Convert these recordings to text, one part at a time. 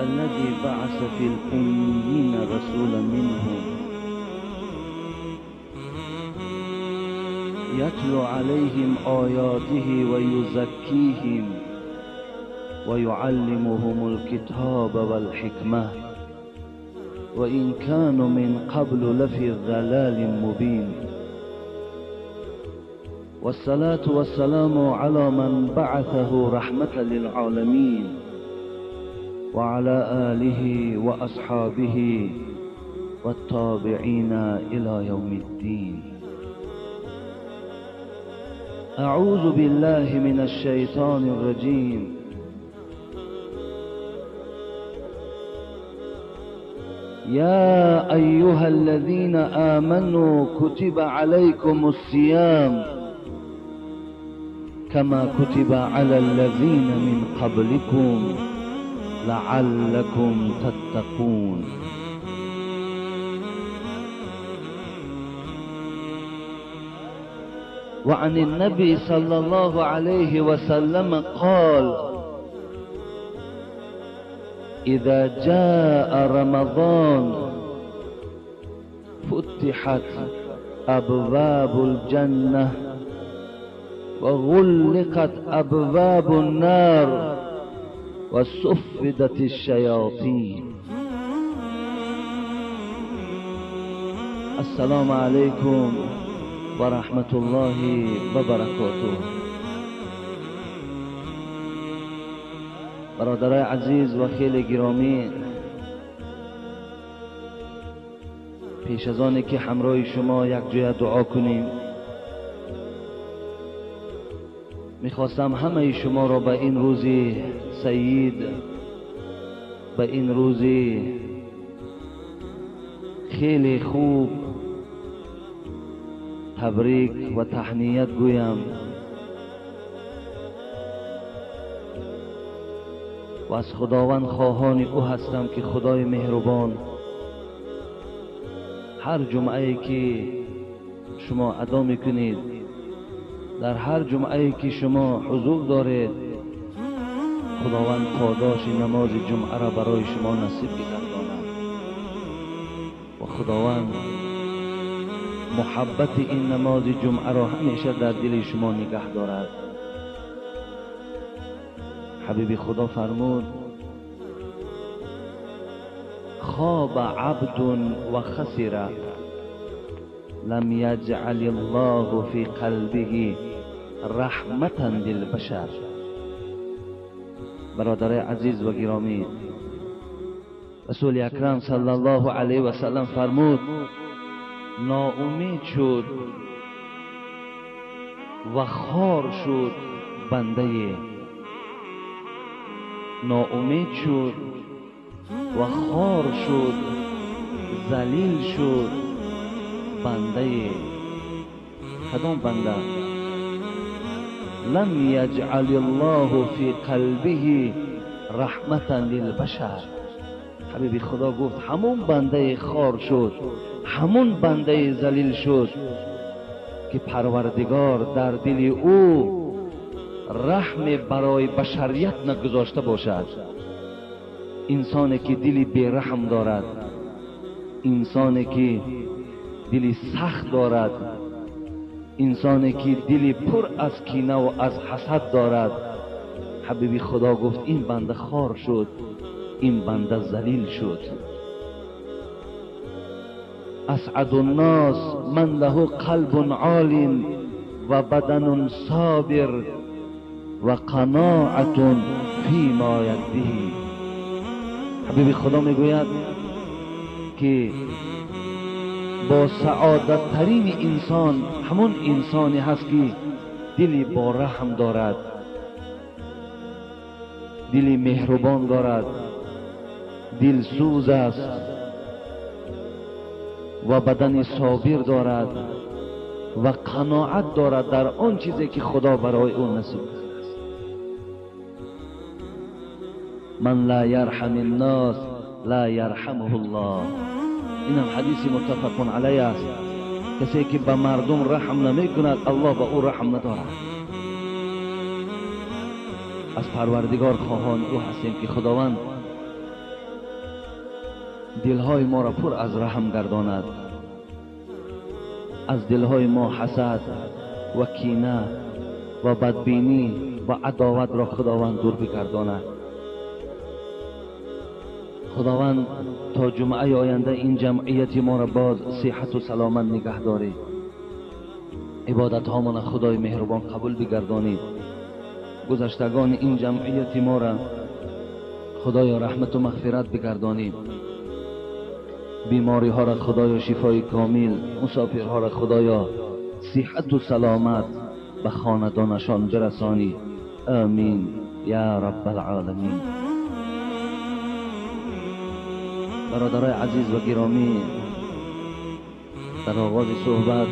الذي بعث في الأميين رسولا منهم يتلو عليهم آياته ويزكيهم ويعلمهم الكتاب والحكمة وإن كانوا من قبل لفي ضلال مبين. والصلاة والسلام على من بعثه رحمة للعالمين وعلى آله وأصحابه والتابعين إلى يوم الدين. أعوذ بالله من الشيطان الرجيم. يا أيها الذين آمنوا كتب عليكم الصيام كما كتب على الذين من قبلكم لعلكم تتقون. وعن النبي صلى الله عليه وسلم قال: إذا جاء رمضان فتحت أبواب الجنة وغلقت أبواب النار وصفدت الشياطين. السلام عليكم ورحمة الله وبركاته. برادرای عزیز و خیلی گرامی، پیش از آنی که همراه شما یک جای دعا کنیم، میخواستم همه شما را به این روز سعید، به این روز خیلی خوب تبریک و تهنیت گویم و از خداوند خواهان او هستم که خدای مهربان هر جمعه که شما ادا میکنید، در هر جمعه که شما حضور دارید، خداوند پاداش نماز جمعه را برای شما نصیب بگرداند و خداوند محبت این نماز جمعه را همیشه در دل شما نگه دارد. حبیب خدا فرمود: خواب عبد و خسر لم یجعل الله فی قلبه رحمة للبشر. برادر عزیز و گرامی، رسول اکرم صلی الله علیه و سلم فرمود: ناامید شد و خوار شد بنده، ناامید شد و خوار شد، ذلیل شد بنده. کدام بنده؟ لم یجعل الله فی قلبه رحمة للبشر. حبیب خدا گفت همون بنده خوار شد، همون بنده ذلیل شد که پروردگار در دل او رحم برای بشریت نگذاشته باشد. انسانی که دل بی‌رحم دارد، انسانی که دل سخت دارد، انسانی که دل پر از کینه و از حسد دارد، حبیب خدا گفت این بنده خوار شد، این بنده ذلیل شد. اسعد الناس من له قلب عال و بدن صابر و قناعت فیما یده. حبیب خدا میگوید که با سعادت ترین انسان همون انسانی هست که دلی با رحم دارد، دلی مهربان دارد، دلسوز است و بدن صابر دارد و قناعت دارد در آن چیزی که خدا برای او نصیب کرده است. من لا یرحم الناس لا یرحمه الله. این هم حدیث متفق علیه است. کسی که به مردم رحم نمی کند، الله به او رحم ندارد. از پروردگار خواهان او هستیم که خداوند دلهای ما را پر از رحم گرداند، از دلهای ما حسد و کینه و بدبینی و عداوت را خداوند دور بگرداند. خداوند تا جمعه آینده این جمعیت ما را باز صحت و سلامت نگه دارید. عبادت هامان خدای مهربان قبول بگردانید. گذشتگان این جمعیت ما را خدای رحمت و مغفرت بگردانید. بیماری ها را خدایا شفای کامل، مسافرها را خدایا صحت و سلامت به خاندانشان برسانی. آمین یا رب العالمین. برادرای عزیز و گرامی، در آغاز صحبت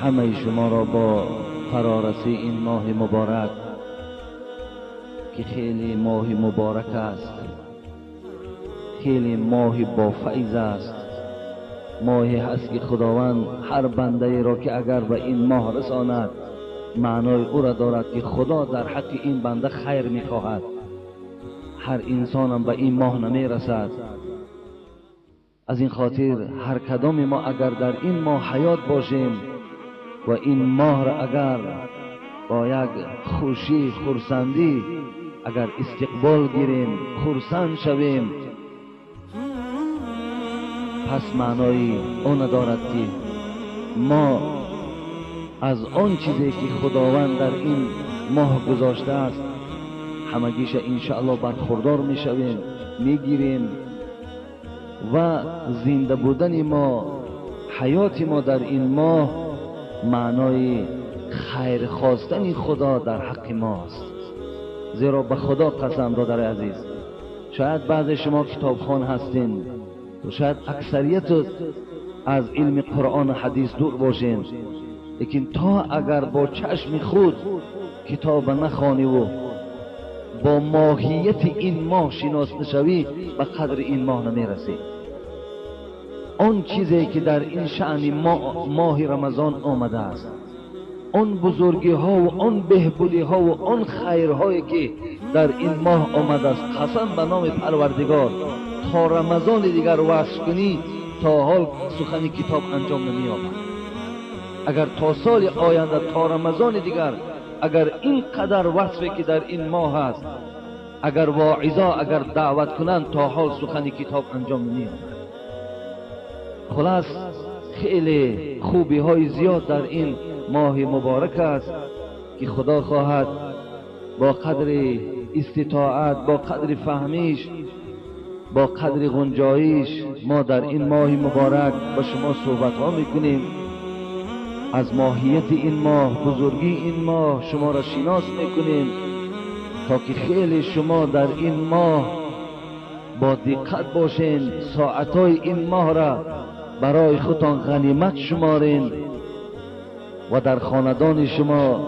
همه شما را با فرارسی این ماه مبارک که خیلی ماه مبارک است، خیلی ماه با فیض است، ماهی هست که خداوند هر بنده ای را که اگر به این ماه رساند معنای او را دارد که خدا در حق این بنده خیر میخواهد. هر انسانم به این ماه نمیرسد. از این خاطر هر کدام ما اگر در این ماه حیات باشیم و این ماه را اگر با یک خوشی خرسندی اگر استقبال گیریم، خرسند شویم، پس معنای آن دارد که ما از آن چیزی که خداوند در این ماه گذاشته است همگیش انشاءالله برخوردار میشویم، میگیریم و زنده بودن ما، حیات ما در این ماه معنای خیر خواستن خدا در حق ماست. زیرا به خدا قسم برادر عزیز، شاید بعض شما کتابخوان هستین و شاید اکثریت از علم قرآن و حدیث دور باشین، لیکن تا اگر با چشم خود کتاب نخوانی و با ماهیت این ماه شناس نشوی، به قدر این ماه نمیرسی. آن چیزی که در این شأن ماه رمضان آمده است، آن بزرگی ها و آن بهبودی ها و آن خیرهایی که در این ماه آمده است، قسم به نام پروردگار تا رمضان دیگر وصف کنی تا حال سخن کتاب انجام نمی‌یابد. اگر تا سال آینده تا رمضان دیگر اگر این قدر وصفی که در این ماه هست، اگر واعظا اگر دعوت کنند، تا حال سخن کتاب انجام نمی‌یابد. خلاص خیلی خوبی های زیاد در این ماه مبارک است که خدا خواهد با قدر استطاعت، با قدر فهمیش، با قدر گنجایش ما در این ماه مبارک با شما صحبت ها میکنیم. از ماهیت این ماه، بزرگی این ماه شما را شناس میکنیم تا که خیلی شما در این ماه با دقت باشین، ساعتهای این ماه را برای خودتان غنیمت شمارین و در خاندان شما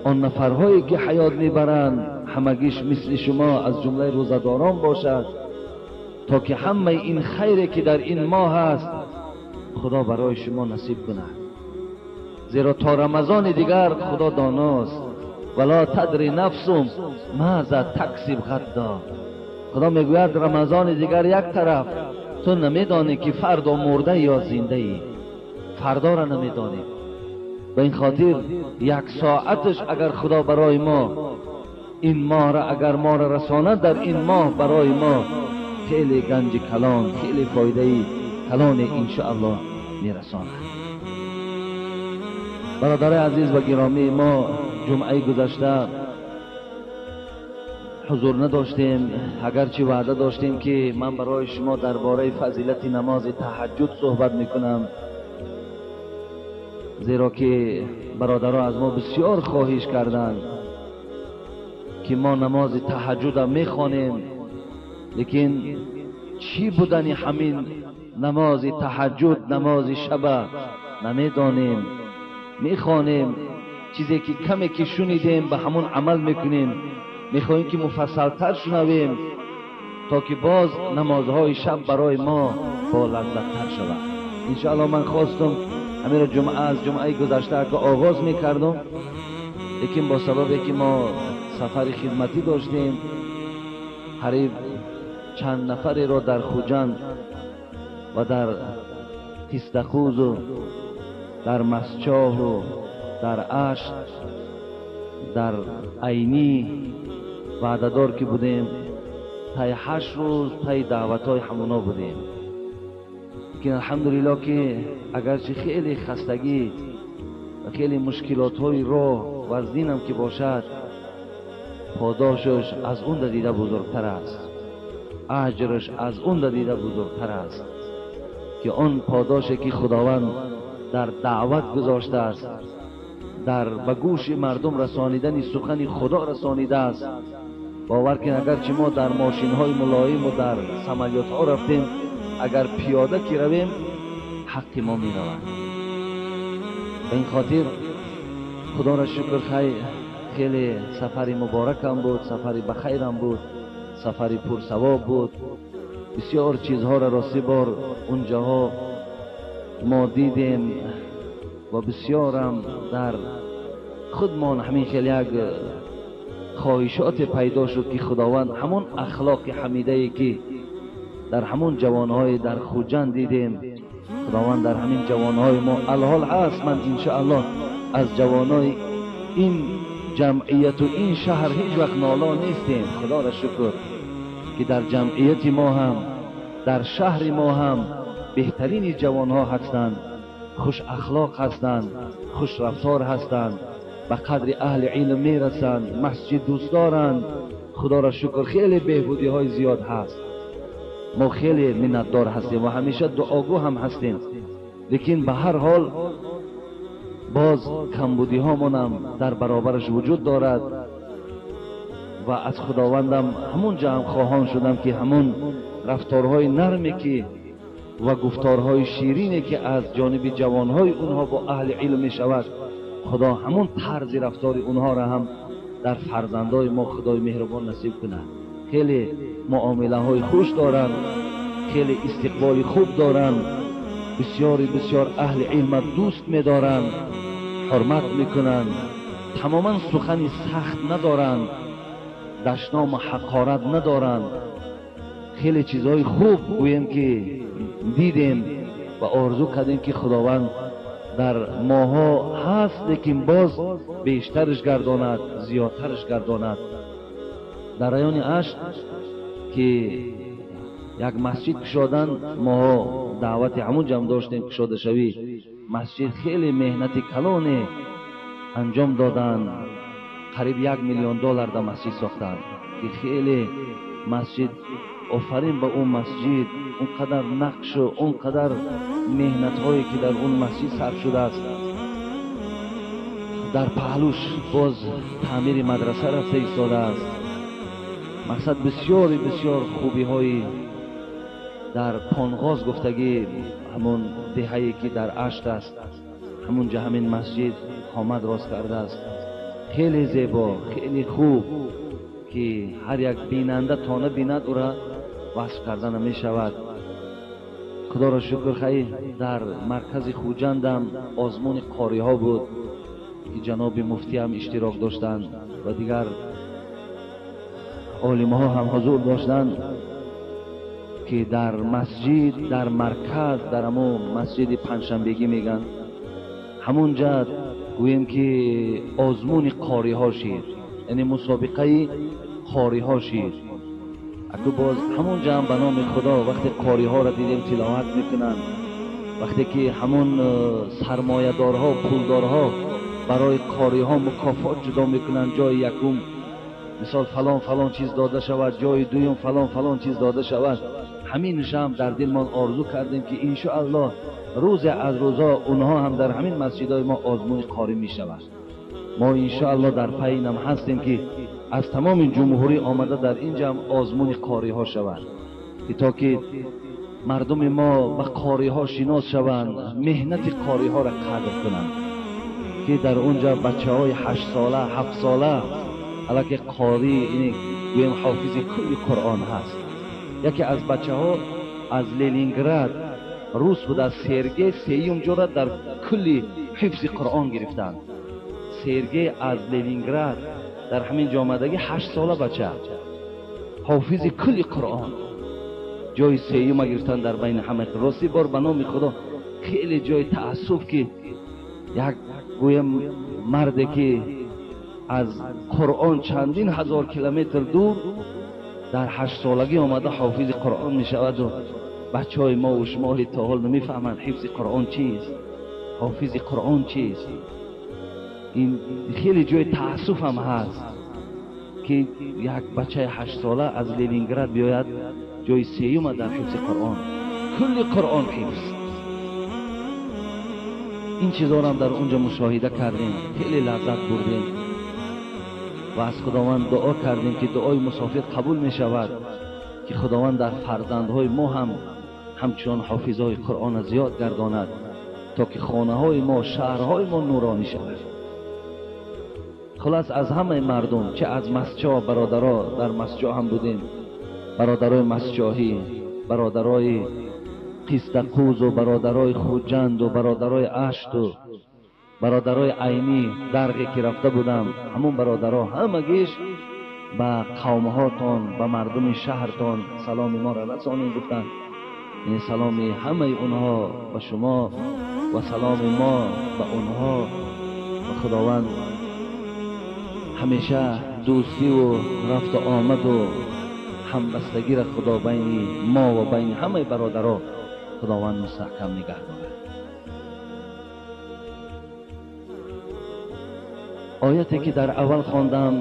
آن نفرهایی که حیات میبرند همگیش مثل شما از جمله روزه‌داران باشد، تا که همه این خیری که در این ماه هست خدا برای شما نصیب کند. زیرا تا رمضان دیگر خدا داناست، ولا تدری نفس ماذا تکسب غدا. خدا میگوید رمضان دیگر یک طرف، تو نمیدانی که فردا مرده یا زنده ای، فردا را نمیدانی. به این خاطر یک ساعتش اگر خدا برای ما این ماه را اگر ما را رساند، در این ماه برای ما خیلی گنج کلان، خیلی فایده کلان انشاءالله میرساند. برادر عزیز و گرامی، ما جمعه گذشته حضور نداشتیم، اگرچه وعده داشتیم که من برای شما درباره فضیلت نماز تهجد صحبت میکنم، زیرا که برادرها از ما بسیار خواهش کردند که ما نماز تهجد میخوانیم، لیکن چی بودن همین نماز تهجد، نماز شب نمیدانیم. میخوانیم چیزی که کمی که شنیدیم به همون عمل میکنیم، میخواهیم که مفصلتر شنویم تا که باز نمازهای شب برای ما با لذتتر شود. انشاءالله من خواستم همین جمعه از جمعه گذشته که آغاز میکردم، لیکن با سبب که ما سفر خدمتی داشتیم قریب چند نفری را در خوجند و در تیستخوز و در مسچاه و در اشت در عینی وعده‌دار که بودیم، تای 8 روز تای دعوت‌های همونا بودیم. که الحمدلله که اگرچه خیلی خستگی و خیلی مشکلات‌های راه و از دینم که باشد، پاداشش از اون دیده بزرگتر است، اجرش از اون دیده بزرگتر است که آن پاداشی که خداوند در دعوت گذاشته است، در به گوش مردم رسانیدن سخن خدا رسانیده است. باور کن اگرچه ما در ماشین های ملایم و در سمالیات ها رفتیم، اگر پیاده که رویم حق ما می رود. به این خاطر خدا را شکر، خیلی سفر مبارکم بود، سفر بخیرم بود، سفر پرثواب بود. بسیار چیزها را راستی بار اونجاها ما دیدیم و بسیارم در خودمان همین خیلی یک خواهشات پیدا شد که خداوند همون اخلاق حمیده که در همون جوانهای در خوجند دیدیم، خداوند در همین جوانهای ما الحال هست. من انشاءالله از جوانهای این جمعیت و این شهر هیچ وقت نالا نیستیم. خدا را شکر که در جمعیت ما هم، در شهر ما هم بهترین جوانها هستند، خوش اخلاق هستند، خوش رفتار هستند، به قدر اهل علم میرسند، مسجد دوست دارند. خدا را شکر خیلی بهبودی های زیاد هست. ما خیلی منتدار هستیم و همیشه دعاگو هم هستیم، لیکن به هر حال باز کمبودی هامون در برابرش وجود دارد و از خداوندم همونجا هم خواهان شدم که همون رفتارهای نرمی که و گفتارهای شیرینی که از جانب جوانهای اونها با اهل علم می شود، خدا همون طرز رفتار اونها را هم در فرزندای ما خدای مهربان نصیب کند. خیلی معامله های خوش دارند، خیلی استقبال خوب دارند، بسیار بسیار اهل علم دوست می دارند، حرمت میکنند، تماما سخنی سخت ندارند، دشنام و حقارت ندارند. خیلی چیزهای خوب گوییم که دیدیم و آرزو کردیم که خداوند در ماها هست، لیکن باز بیشترش گرداند، زیادترش گرداند. در رایان اشت که یک مسجد کشادن، ماها دعوت همون جمع داشتیم کشاده شوی مسجد، خیلی مهنت کلانه انجام دادن، قریب 1 میلیون دلار در مسجد ساختن که خیلی مسجد، آفرین به اون مسجد، اونقدر نقش و اونقدر مهنت هایی که در اون مسجد صرف شده است. در پهلوش باز تعمیر مدرسه رفته ایستاده است. مقصد بسیار بسیار خوبی هایی در پانغاز گفتگی، همون دهه‌ای که در اشت است، همونجا همین مسجد آمد راست کرده است. خیلی زیبا، خیلی خوب که هر یک بیننده تا نبیند او را وصف کردن می شود. خدا را شکر خیلی در مرکز خوجندم آزمون قاری ها بود که جناب مفتی هم اشتراک داشتند و دیگر عالم ها هم حضور داشتند که در مسجد در مرکز، در همون مسجد پنجشنبگی میگن، همونجا گوییم که آزمون قاری ها شد، یعنی مسابقه قاری ها شد. اگه باز همونجا هم به نام خدا وقتی قاری ها را دیدیم تلاوت میکنن، وقتی که همون سرمایه دارها پولدارها برای قاری ها مکافات جدا میکنن، جای یکم مثال فلان فلان چیز داده شود، جای دوم فلان فلان چیز داده شود. همینش هم در دلمان آرزو کردیم که انشاءالله روز از روزا اونها هم در همین مسجدهای ما آزمون قاری می شود. ما انشاءالله در پی اینم هستیم که از تمام جمهوری آمده در اینجا هم آزمون قاری ها شود، که تا که مردم ما به قاری ها شناس شوند، مهنت قاری ها را قدر کنند، که در اونجا بچه های 8 ساله 7 ساله الکه قاری، اینی گویم حافظ کل قرآن هست. یکی از بچه ها از لنینگراد روس بود، از سرگی سیوم جا در کل حفظ قرآن گرفتند. سرگی از لنینگراد در همین جامدگی 8 ساله بچه حافظ کل قرآن. ҷои сеюма гирифтан дар байни ҳама. Рости бор ба номи Худо хеле ҷои таассуф ки як гӯям марде ки аз Қуръон чандин ҳазор километр дур дар 8 солагӣ омада ҳофизи Қуръон мешавад ва бачаҳои мо ва шумо то ҳол намефаҳманд ҳифзи Қуръон чист, ҳофизи Қуръон чист. Ин хеле ҷои таассуф ҳам ҳаст ки як бачаи 8 сола аз Ленинград биёяд ҷои сеюма дар ҳифзи Қуръон, кулли Қуръон ҳифз. Ин чизҳоро ҳам дар онҷо мушоҳида кардем, хеле лаззат бурдем ва аз Худованд дуо кардем ки дуои мусофир қабул мешавад, ки Худованд дар фарзандҳои мо ҳам ҳамчунон ҳофизҳои Қуръонро зиёд гардонад, то ки хонаҳои мо, шаҳрҳои мо нуронӣ шавад. Хулас аз ҳамаи мардум, чӣ аз масҷо, бародаро дар масҷо ҳам будем, бародарои масҷоҳӣ, бародарои Қистақӯзу, бародарои Хуҷанду, бародарои Ашту, бародарои Айнӣ дарғе ки рафта будам, ҳамон бародаро ҳамагиш ба қавмҳотон, ба мардуми шаҳртон саломи моро расонед гуфтанд. Ин саломи ҳамаи онҳо ба шумо ва саломи мо ба онҳо. Ва Худованд ҳамеша дӯстиву рафту омаду ҳамбастагиро Худо байни мо ва байни ҳамаи бародаро Худованд мустаҳкам нигаҳ дорад. Ояте ки дар аввал хондам,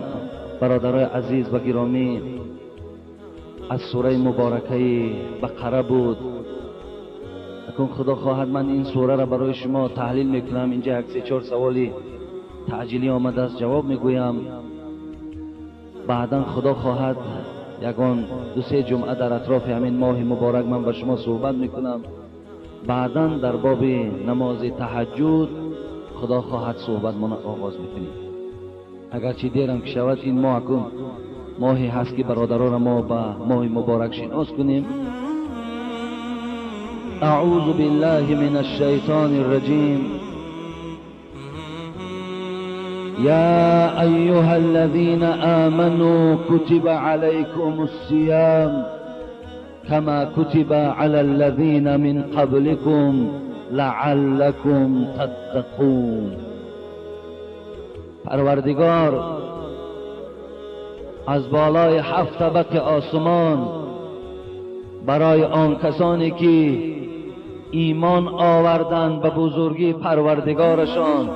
бародарои азиз ва гиромӣ, аз сураи муборакаи Бақара буд. Акун Худо хоҳад ман ин сураро барои шумо таҳлил мекунам. Инҷа як се-чор саволи таъҷилӣ омадааст, ҷавоб мегӯям. Баъдан Худо хоҳад ягон ду-се ҷумъа дар атрофи ҳамин моҳи муборак ман ба шумо суҳбат мекунам. Баъдан дар боби намози таҳаҷҷуд Худо хоҳад суҳбатмона оғоз мекунем. Агарчи дерам ки шавад, ин моҳ акун моҳе ҳаст ки бародаронро мо ба моҳи муборак шинос кунем. اعوذ بالله من الشیطان الرجیم. يا أيها الذين آمنوا كتب عليكم الصيام كما كتب على الذين من قبلكم لعلكم تتقون. پروردگار از بالای 7 طبق آسمان برای آن کسانی که ایمان آوردند به بزرگی پروردگارشان،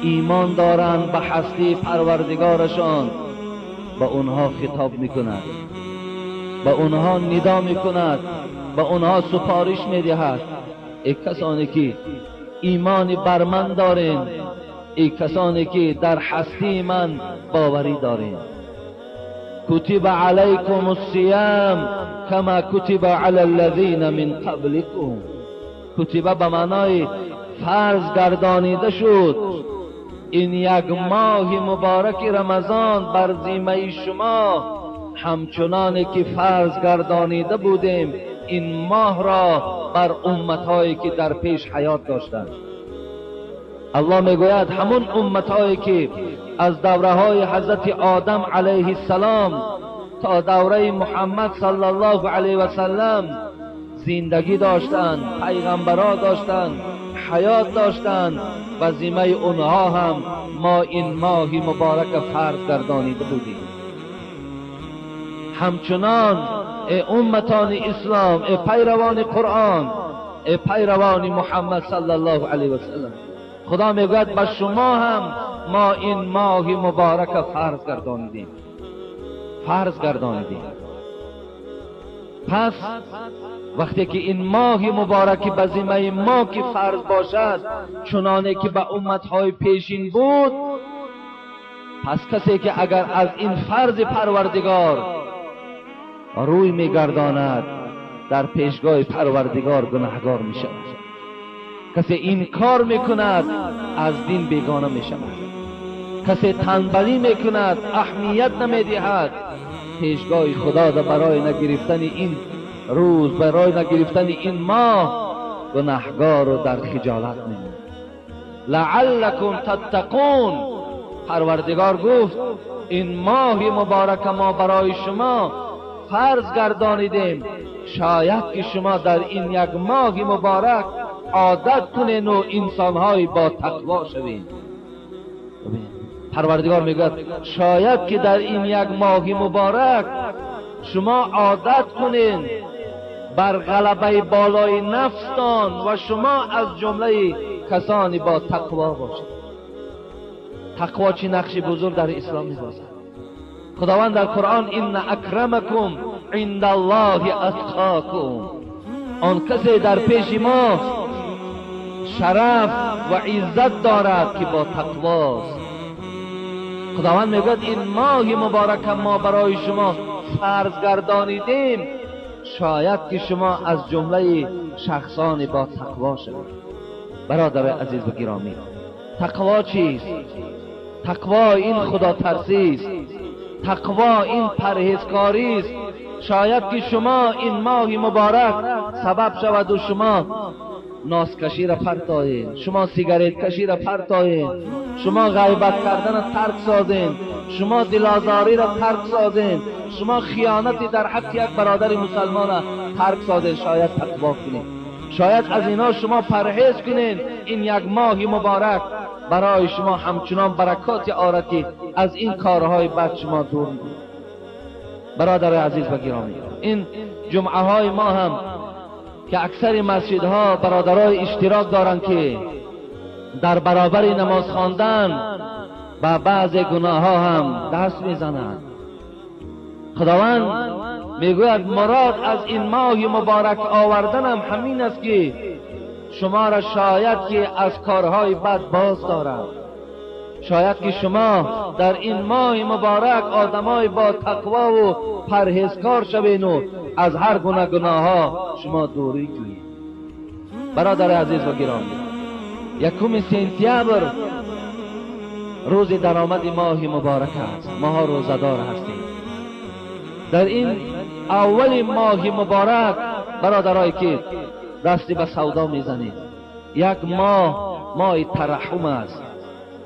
ایمان دارند به هستی پروردگارشان، به اونها خطاب میکند، به اونها ندا میکند، به اونها سفارش میدهد: ای کسانی که ایمان بر من دارین، ای کسانی که در هستی من باوری دارین، کتب علیکم الصیام کما کتب علی الذین من قبلکم. کتب به معنای فرض گردانیده شد. این یک ماه مبارک رمضان بر ذمه شما همچنان که فرض گردانیده بودیم این ماه را بر امتهایی که در پیش حیات داشتند. الله میگوید همون امتهایی که از دوره های حضرت آدم علیه السلام تا دوره محمد صلی الله علیه و سلم زندگی داشتند، پیغمبرها داشتند، حیات داشتند، و ذمه اونها هم ما این ماه مبارک فرض گردانیده بودیم. همچنان ای امتان اسلام، ای پیروان قرآن، ای پیروان محمد صلی الله علیه و سلم، خدا میگوید به شما هم ما این ماه مبارک فرض گردانیدیم، فرض گردانیدیم. پس وقتی که این ماه مبارک به ذمه ما که فرض باشد چنانه که به امتهای پیشین بود، پس کسی که اگر از این فرض پروردگار روی میگرداند در پیشگاه پروردگار گناهگار میشود. کسی این کار میکند از دین بیگانه میشود. کسی تنبلی میکند، اهمیت نمیدهد، پیشگاه خدا در برای نگرفتن این روز، برای نگرفتن این ماه گناهگار و در خجالت میماند. لعلکم تتقون. پروردگار گفت این ماه مبارک ما برای شما فرض گردانیدیم، شاید که شما در این یک ماه مبارک عادت کنین و انسانهای با تقوا شوین. پروردگار میگوید شاید که در این یک ماه مبارک شما عادت کنین بر غلبه بالای نفستان و شما از جمله کسانی با تقوا باشید. تقوا چه نقش بزرگ در اسلام میبازد. خداوند در قرآن ان اکرمکم عند الله اتقاکم، آن کسی در پیش ما شرف و عزت دارد که با تقواست. خداوند میگوید این ماه مبارک ما برای شما فرض گردانیدیم، شاید که شما از جمله شخصان با تقوا شوید. برادر عزیز و گرامی، تقوا چیست؟ تقوا این خدا ترسی است، تقوا این پرهیزکاری است. شاید که شما این ماه مبارک سبب شود و شما ناسکشی را پرتایید، شما سیگارت کشی را پرتایید، شما غیبت کردن را ترک سازین، شما دلازاری را ترک سازین، شما خیانتی در حق یک برادر مسلمان را ترک سازین. شاید تقوا کنید، شاید از اینا شما پرهیز کنین. این یک ماه مبارک برای شما همچنان برکات آرد که از این کارهای بد شما دور می‌کنید. برادر عزیز و گرامی، این جمعه های ما هم که اکثر مسجدها برادرای اشتراک دارند که در برابر نماز خواندن با بعض گناه ها هم دست میزنند. خداوند میگوید مراد از این ماه مبارک آوردنم همین است که شما را شاید که از کارهای بد باز دارد، شاید که شما در این ماه مبارک آدمای با تقوا و پرهیزکار شوین و از هر گونه گناه ها شما دوری جویید. برادر عزیز و گرامی، 1 سپتامبر روز درآمد ماه مبارک است. ماها روزه‌دار هستیم. در این اول ماه مبارک برادرایی که دستی به سودا میزنید، یک ماه، ماه ترحم است،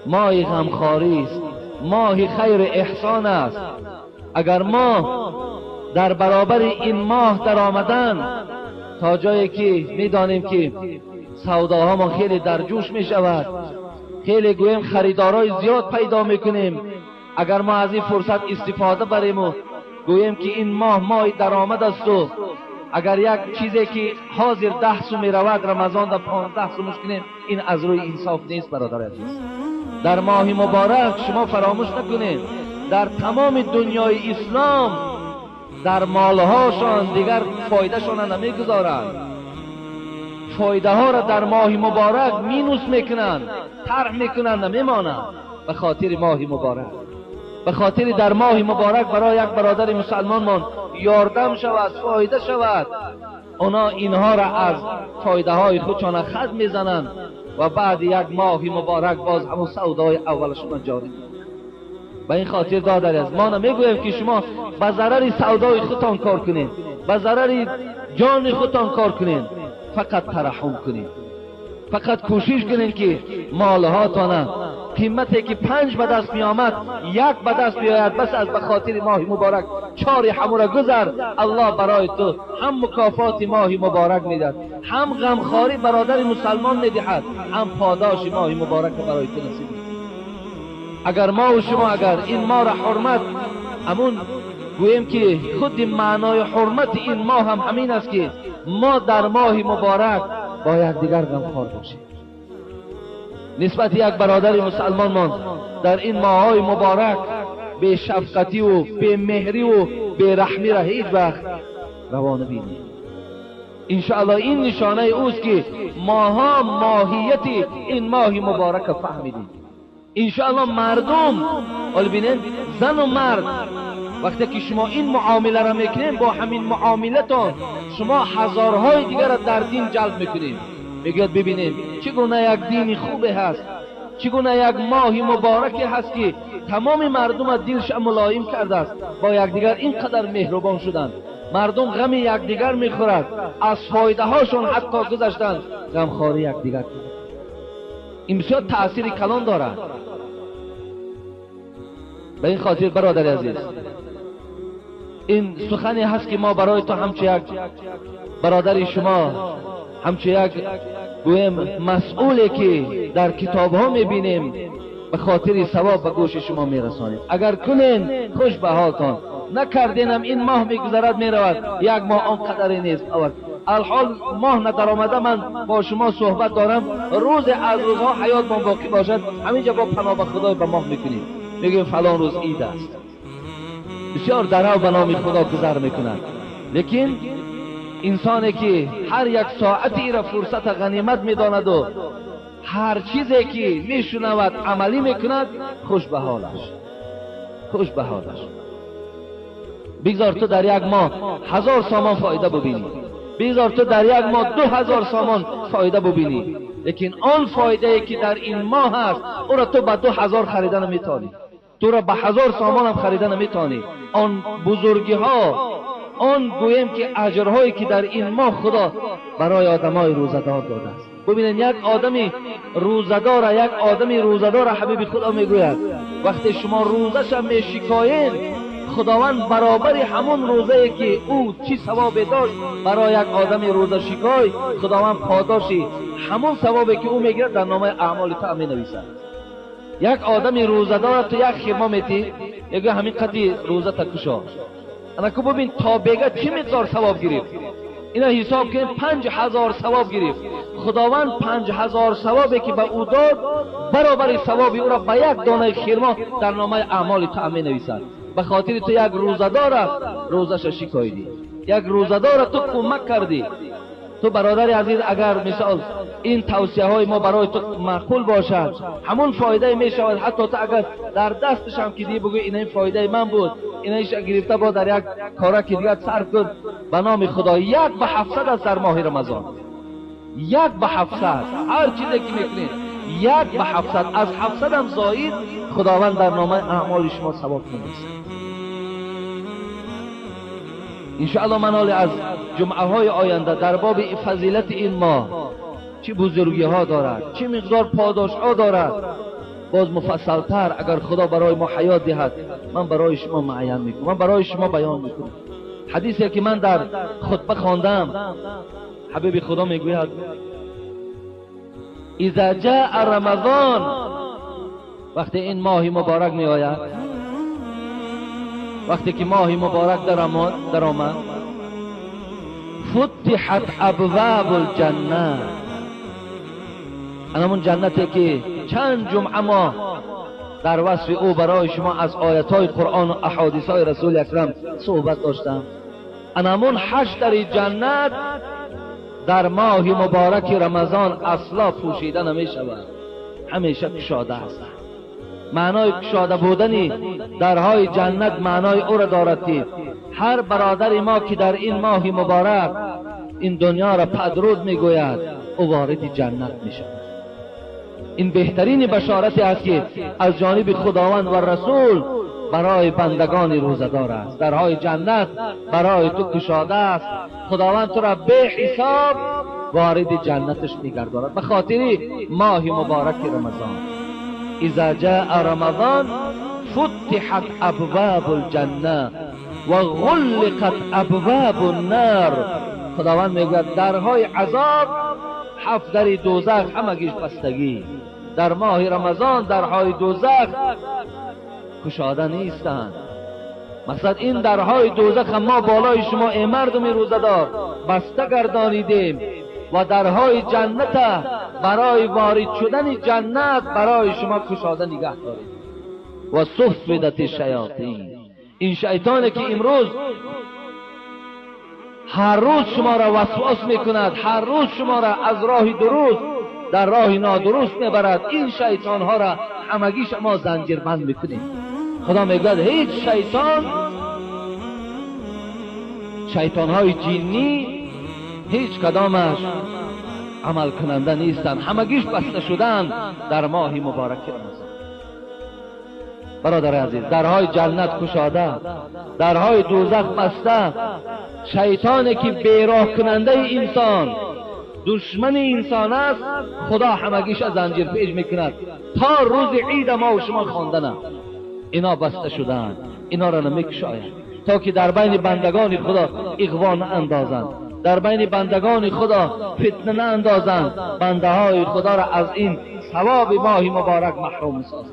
ماه غمخواری است، ماه خیر احسان است. اگر ما در برابر این ماه در آمدن، تا جایی که میدانیم که سوداها ما خیلی در جوش می شود، خیلی گویم خریدارای زیاد پیدا میکنیم، اگر ما از این فرصت استفاده بریم و گویم که این ماه ماه درآمد است و اگر یک چیزی که حاضر 10 سو می رود رمضان در 15 سومش کنیم، این از روی انصاف نیست. برادر عزیز، در ماه مبارک شما فراموش نکنید در تمام دنیای اسلام در مالهاشان دیگر فایدهشان نمیگذارند، فایده ها را در ماه مبارک مینوس میکنند، طرح میکنند، نمیمانند. به خاطر ماه مبارک، به خاطر در ماه مبارک برای یک برادر مسلمان یاردم شود، فایده شود، اونا اینها را از فایده های خودشان خط میزنند و بعد یک ماه مبارک باز همون سودای اولشون جاری میکنند. به این خاطر دادر از ما نمیگویم که شما به ضرر سودای خودتان کار کنید، به ضرر جان خودتان کار کنید، فقط ترحم کنید، فقط کوشش کنید که مالهاتان قیمتی که 5 به دست می آمد 1 به دست بیاید، بس از به خاطر ماه مبارک 4 همو را گذر. الله برای تو هم مکافات ماه مبارک میدهد، هم غمخواری برادر مسلمان میدهد، هم پاداش ماه مبارک برای تو نصیب میکند. اگر ما و شما اگر این ماه را حرمت، همون گوییم که خود معنای حرمت این ماه هم همین است که ما در ماه مبارک با یکدیگر غمخوار باشیم. نسبت یک برادر مسلمان ما در این ماه‌های مبارک به شفقتی و به مهری و به رحمی را هیچ وقت روا نبینیم. انشاءالله این نشانه اوست که ماها ماهیت این ماه مبارک فهمیدیم. انشاءالله مردم ببینید، زن و مرد، وقتی که شما این معامله را میکنین، با همین معاملتان شما هزارهای دیگر را در دین جلب میکنین. میگوید ببینید چگونه یک دین خوبه هست، چگونه یک ماه مبارکی هست که تمام مردم دلش ملایم کرده است، با یکدیگر اینقدر مهربان شدند، مردم غم یکدیگر میخورد، از فایده هاشون حتی گذشتند، غمخواری یکدیگر. این بسیار تاثیر کلان دارد. به این خاطر برادر عزیز، ин сухане ҳаст ки мо барои ту ҳамчу як бародари шумо, ҳамчу як гӯем масъуле ки дар китобҳо мебинем, به خاطر ثواب به گوش شما میرسانیم. اگر کنین خوش به حالتان، نکردینم این ماه میگذرد میرود، یک ماه آن قدری نیست. الحال ماه ندرآمده من با شما صحبت دارم، روز از روزها حیات ما باقی باشد همینجا با پناه به خدای به ماه میکنیم، میگیم فلان روز عید است. بسیار درو به نام خدا گذر میکنند، لیکن انسانی که هر یک ساعتی را فرصت غنیمت میداند و هر چیزی که میشنود عملی میکند، خوش به حالش، خوش به حالش. بگذار تو در یک ماه 1000 سامان فایده ببینی، بگذار تو در یک ماه 2000 سامان فایده ببینی، لیکن آن فایده ای که در این ماه هست او را تو به 2000 خریده نمیتونی، تو را به 1000 سامان هم خریده نمیتونی. آن بزرگی ها، آن گوییم که اجرهایی که در این ماه خدا برای آدمای روزه‌دار داده است. ببینید یک آدمی روزه‌دار، یک آدمی روزه‌دار حبیب خدا میگوید وقتی شما روزش هم میشکایین، خداوند برابر همون روزه که او چی ثواب داشت برای یک آدمی روزه شکای، خداوند پاداشی همون ثوابی که او میگیرد در نامه اعمال تو مینویسد. یک آدمی روزه‌دار تو یک خیمه میتی، میگه همین قدی روزه تا کشا، انا کو ببین تا بگه چی مقدار ثواب گرفت. اینا حساب کنیم 5000 ثواب گرفت. خداوند 5000 ثوابی که به او داد برابر ثواب او را به یک دانه خرما در نامه اعمال تو می نویسد. به خاطر تو یک روزه‌دار روزش شکایدی، یک روزه‌دار تو کمک کردی. تو برادر عزیز اگر مثال این توصیه های ما برای تو معقول باشد، همون فایده می شود. حتی تو اگر در دستش هم که دی بگوی این فایده من بود، اینش گرفته با در یک کاره که دیگر صرف کن، به نام خدا 1 به 700 از در ماه رمضان، 1 به 700 هر چیزی که میکنید 1 به 700، از 700 هم زاید خداوند در نامه اعمال شما ثواب می‌نویسد. انشاءالله من حالی از جمعه های آینده در باب فضیلت این ماه، چه بزرگی ها دارد، چه مقدار پاداش ها دارد، باز مفصلتر اگر خدا برای ما حیات دهد من برای شما معین میکنم، من برای شما بیان میکنم. حدیثی که من در خطبه خواندم، حبیب خدا میگوید اذا جاء رمضان، وقتی این ماه مبارک میآید، وقتی که ماه مبارک در آمد، فتحت ابواب الجنه، همون جنتی که چند جمعه ما در وصف او برای شما از آیت‌های قرآن و احادیث‌های رسول اکرم صحبت داشتم، همون 8 در جنت در ماه مبارک رمضان اصلا پوشیده نمی شود، همیشه کشاده است. معنای کشاده بودن درهای جنت معنای او را دارد که هر برادر ما که در این ماه مبارک این دنیا را پدرود میگوید، او وارد جنت می شود. این بهترین بشارتی است که از جانب خداوند و رسول برای بندگان روزه‌دار است. درهای جنت برای تو کشاده است، خداوند تو را به حساب وارد جنتش میگرداند به خاطر ماه مبارک رمضان. اذا جاء رمضان فتحت ابواب الجنه و غلقت ابواب النار. خداوند میگوید درهای عذاب، 7 در دوزخ همگیش بستگی. در ماه رمضان درهای دوزخ کشاده نیستند. مثلا این درهای دوزخ ما بالای شما ای مردم روزه‌دار بسته گردانیدیم و درهای جنت برای وارد شدن جنت برای شما کشاده نگه داریم. و صفدت الشیاطین، این شیطانی که امروز هر روز شما را وسواس میکند، هر روز شما را از راه درست در راه نادرست میبرد، این شیطان ها را همگی شما زنجیربند میکنیم. خدا میگوید هیچ شیطان، شیطان های جنی هیچ کدامش عمل کننده نیستند، همگیش بسته شدن در ماه مبارک رمضان. برادر عزیز، درهای جنت کشاده، درهای دوزخ بسته. شیطانی که بیراه کننده انسان، دشمن انسان است، خدا همگیش از زنجیر پیش میکند تا روز عید ما و شما خواندنه. اینا بسته شدن، اینا را نمیکشاید. تا که در بین بندگان خدا اغوا ناندازند، در بین بندگان خدا فتنه ناندازند، بنده های خدا را از این ثواب ماه مبارک محروم سازند.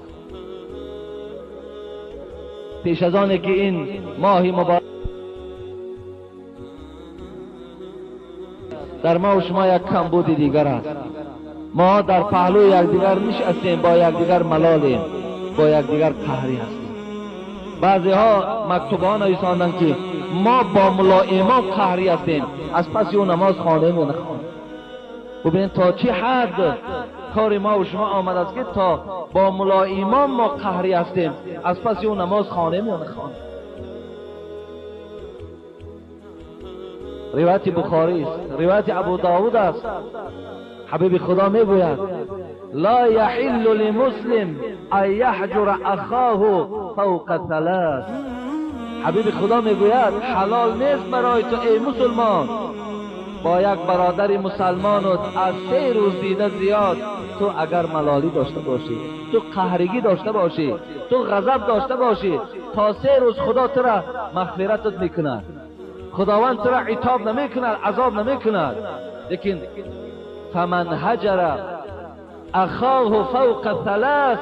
پیش از آن که این ماه مبارک در ما و شما یک کمبود دیگر است. ما در پهلوی یکدیگر نشستیم، با یکدیگر ملالیم، با یکدیگر قهری هستیم. بعضی ها مکتوبان نویساندند که ما با ملا امام قهری هستیم، از پس او نماز خوانیم و نخوانیم. ببینید تا چه حد کار ما و شما آمد است که تا با ملا امام ما قهری هستیم، از پس او نماز خوانیم و نخوانیم. روایت بخاری است، روایت ابو داود است. حبیب خدا میگوید لا یحل لمسلم ان یحجر اخاه فوق ثلاث. حبیب خدا میگوید حلال نیست برای تو ای مسلمان با یک برادر مسلمانت از 3 روز دیده زیاد تو اگر ملالی داشته باشی، تو قهرگی داشته باشی، تو غضب داشته باشی، تا 3 روز خدا تو را مغفرتت میکند، خداوند تو را عتاب نمیکند، عذاب نمیکند. لیکن فمن هجر اخاه فوق ثلاث،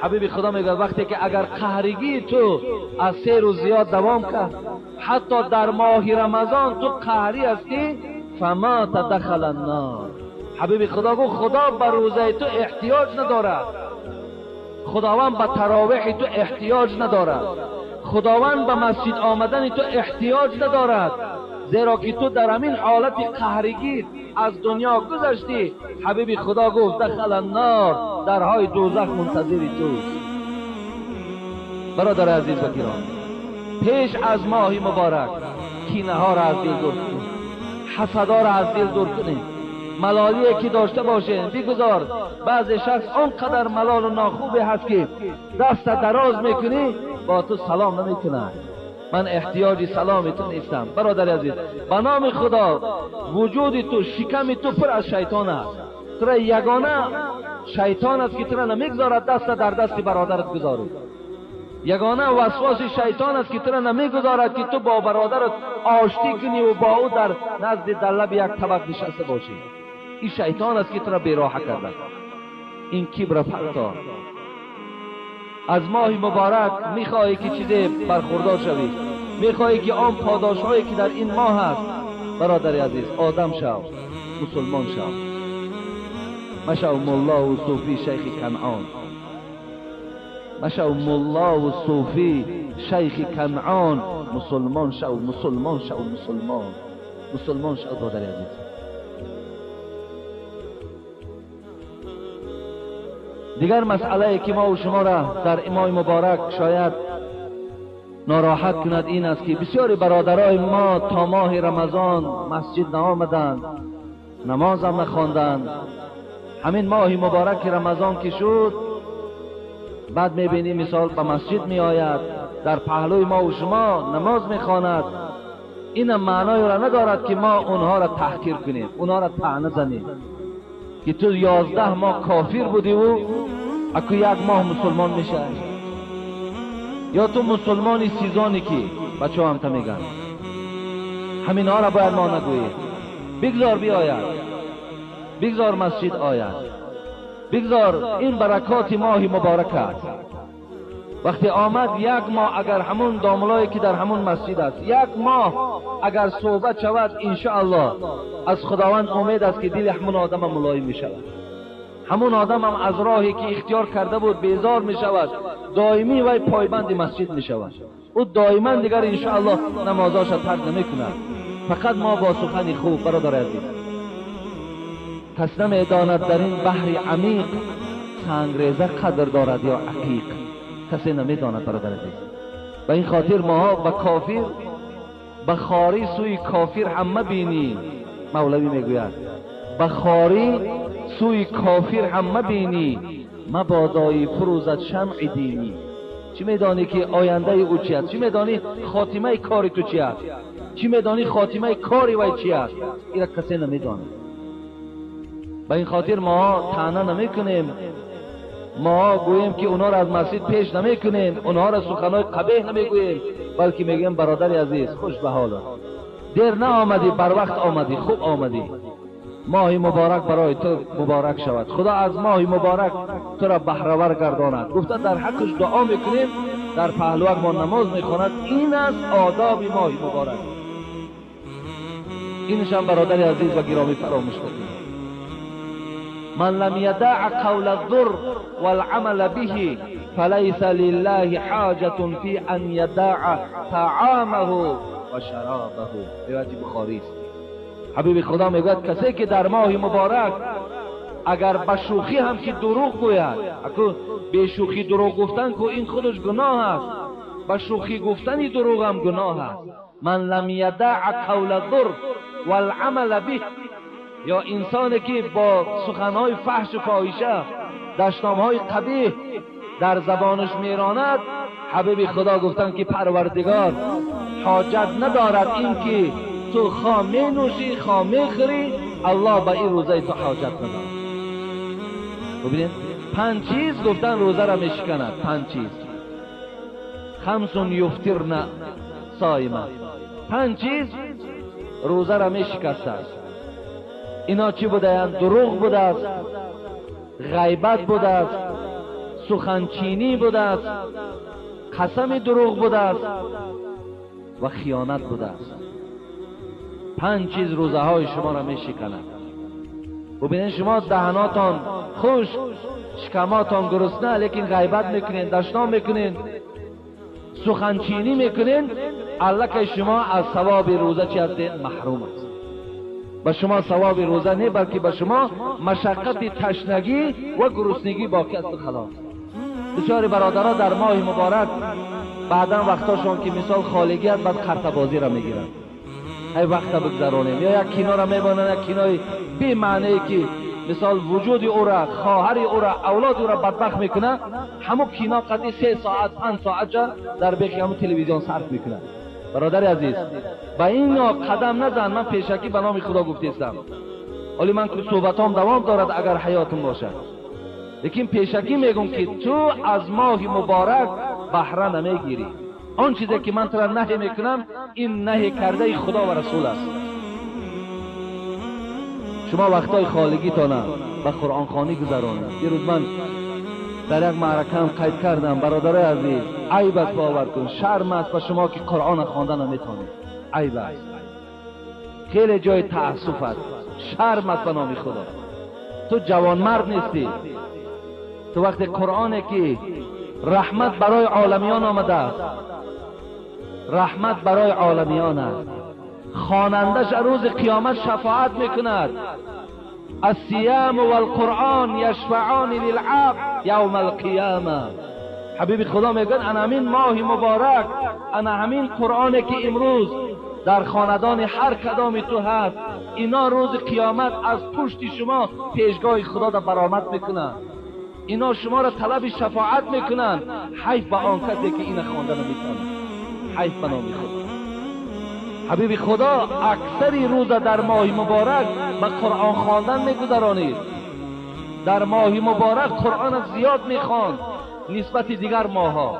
حبیب خدا میگه وقتی که اگر قهرگی تو از 3 روز زیاد دوام کرد، حتی در ماه رمضان تو قهری هستی، فما تدخل النار. حبیب خدا گفت خدا به روزه تو احتیاج ندارد، خداوند به تراویح تو احتیاج ندارد، خداوند به مسجد آمدن تو احتیاج ندارد، زیرا که تو در همین حالت قهرگی از دنیا گذشتی. حبیب خدا گفت دخل النار، درهای دوزخ منتظر توست. برادر عزیز و گرامی، پیش از ماه مبارک کینه ها را از دل دور کنیم، حسدا را از دل دور کنیم، ملالی که داشته باشه بگذار. بعض شخص آنقدر ملال و ناخوبی هست که دست دراز میکنی با تو سلام نمیکنه. من احتیاجی سلام تو نیستم. برادر عزیز، به نام خدا وجود تو، شکم تو پر از شیطان است. تو را یگانه شیطان است که تو را نمیگذارد دست در دست برادرت گذاری. یگانه وسواس شیطان است که تو را نمیگذارد که تو با برادرت آشتی کنی و با او در نزد در لب یک طبق نشسته باشی. این شیطان است که تو را بیراحه کرده. این کبر پرتا. از ماه مبارک میخواهی که چیزی برخوردار شوی، میخواهی که آن پاداش هایی که در این ماه هست، برادر عزیز آدم شو، مسلمان شو، مشو ملا و صوفی شیخ کنعان، مشو ملا و صوفی شیخ کنعان، مسلمان شو، مسلمان شو، مسلمان، مسلمان شو. برادر عزیز، دیگر مسئله که ما و شما را در ماه مبارک شاید ناراحت کند این است که بسیاری برادرای ما تا ماه رمضان مسجد نآمدند، نماز هم نخواندند. همین ماه مبارک رمضان که شد، بعد میبینی مثال به مسجد میآید، در پهلوی ما و شما نماز میخواند. این معنای را ندارد که ما اونها را تحقیر کنیم، اونها را طعنه زنیم که تو 11 ماه کافر بودی و اکو 1 ماه مسلمان میشه، یا تو مسلمانی سیزانی که بچه هم تا میگن. همین ها را باید ما نگوییم. بگذار بیاید، بگذار مسجد آید، بگذار این برکات ماه مبارک است. وقتی آمد 1 ماه، اگر همون داملایی که در همون مسجد است 1 ماه اگر صحبت شود، انشاءالله از خداوند امید است که دل همون آدم هم ملایم می شود، همون آدم هم از راهی که اختیار کرده بود بیزار می شود، دائمی وی پایبند مسجد می شود. او دائما دیگر انشاءالله نمازاش ترک نمی کند. فقط ما با سخن خوب، برادر عزیز، کس نمی داند در این بحر عمیق سنگریزه قدر دارد یا عقیق. کسی نمیداند برادر عزیز. به این خاطر ماها به کافر، به خاری سوی کافر هم مبینی. مولوی میگوید به خاری سوی کافر هم مبینی، مبادایی فروزد شمع دینی. چی میدانی که آینده او چی است؟ چی میدانی خاتمه کاری تو چی است؟ چی میدانی خاتمه کاری وی چی است؟ این را کسی نمیداند. به این خاطر ما طعنه نمیکنیم، ما گوییم که اونا را از مسجد پیش نمیکنیم، اونها را سخنهای قبیح نمیگوییم، بلکه میگیم برادر عزیز خوش به حالت، دیر نه آمدی، بر وقت آمدی، خوب آمدی، ماه مبارک برای تو مبارک شود، خدا از ماه مبارک تو را بهره‌ور گرداند. گفته در حقش دعا میکنیم، در پهلوک ما نماز میخواند. این است آداب ماه مبارک. اینش هم برادر عزیز و گرامی فراموش نکنید. من لم يدع قول الزور والعمل به فليس لله حاجة في أن يدع طعامه و شرابه. روایت بخاری است. حبیب خدا میگوید کسی که در ماه مبارک اگر به شوخی هم که دروغ گوید، اکنون به شوخی دروغ گفتن که این خودش گناه است، به شوخی گفتن دروغ هم گناه است. من لم یدع قول الزور والعمل به، یا انسانی که با سخنهای فحش و فاحشه، دشنامهای قبیح در زبانش میراند، حبیب خدا گفتن که پروردگار حاجت ندارد این که تو خواه می نوشی خواه می خوری، الله به این روزه تو حاجت ندارد. ببینید پنج چیز گفتن روزه را میشکند. پنج چیز، خمس یفطرن صائما، پنج چیز روزه را میشکست. اینا چی بودند؟ دروغ بوده است، غیبت بوده است، سخنچینی بوده است، قسم دروغ بوده است و خیانت بوده است. پنج چیز روزه های شما را می شکند. ببینید شما دهناتان خشک، شکماتان گرسنه، لیکن غیبت میکنین، دشنام میکنین، سخنچینی میکنین، الکه شما از ثواب روزه چی هستین؟ محروم است. به شما ثواب روزه نه، بلکه به شما مشقت تشنگی و گرسنگی باقی است. خلاص. بسیاری برادرها در ماه مبارک بعدا وقتاشون که مثال خالگی است، بعد خرطبازی را میگیرن، ای وقت بگذرانیم، یا یک کینا را میبانن، یک کینای بی معنی که مثال وجود او را، خواهر او را، اولاد او را بدبخت میکنه، همون کینا قدی 3 ساعت 5 ساعت جا در بیخی همون تلویزیون صرف میکنه. برادر عزیز با این قدم نزن. من پیشکی به نام خدا گفتیستم، ولی من صحبتام دوام دارد اگر حیاتم باشد، لیکن پیشکی میگم که تو از ماه مبارک بهره نمیگیری. آن چیزی که من تو را نهی میکنم این نهی کرده خدا و رسول است. شما وقتای خالگیتانه به قرآن خوانی گذرانید. یه روز من در یک معرکه هم قید کردم، برادرای عزیز عیب است، باور کن شرم است به شما که قرآن خواندن نمیتونید. عیب است، خیلی جای تأسف است، شرم است به نام خدا. تو جوانمرد نیستی، تو وقت قرآنی که رحمت برای عالمیان آمده است، رحمت برای عالمیان است، خوانندش روز قیامت شفاعت میکند. الصيام والقرآن یشفعان للعبد یوم القیامه. حبیب خدا میگن انا همین ماه مبارک، انا همین قرآنی که امروز در خاندان هر کدام تو هست، اینا روز قیامت از پشت شما پیشگاه خدا را برآمد میکنن، اینا شما را طلب شفاعت میکنن. حیف به آن کسی که این خوانده نمیتونه، حیف به نام خدا. حبیب خدا اکثری روز در ماه مبارک به قرآن خواندن میگذرانید. در ماه مبارک قرآن زیاد میخواند نسبت دیگر ماهها.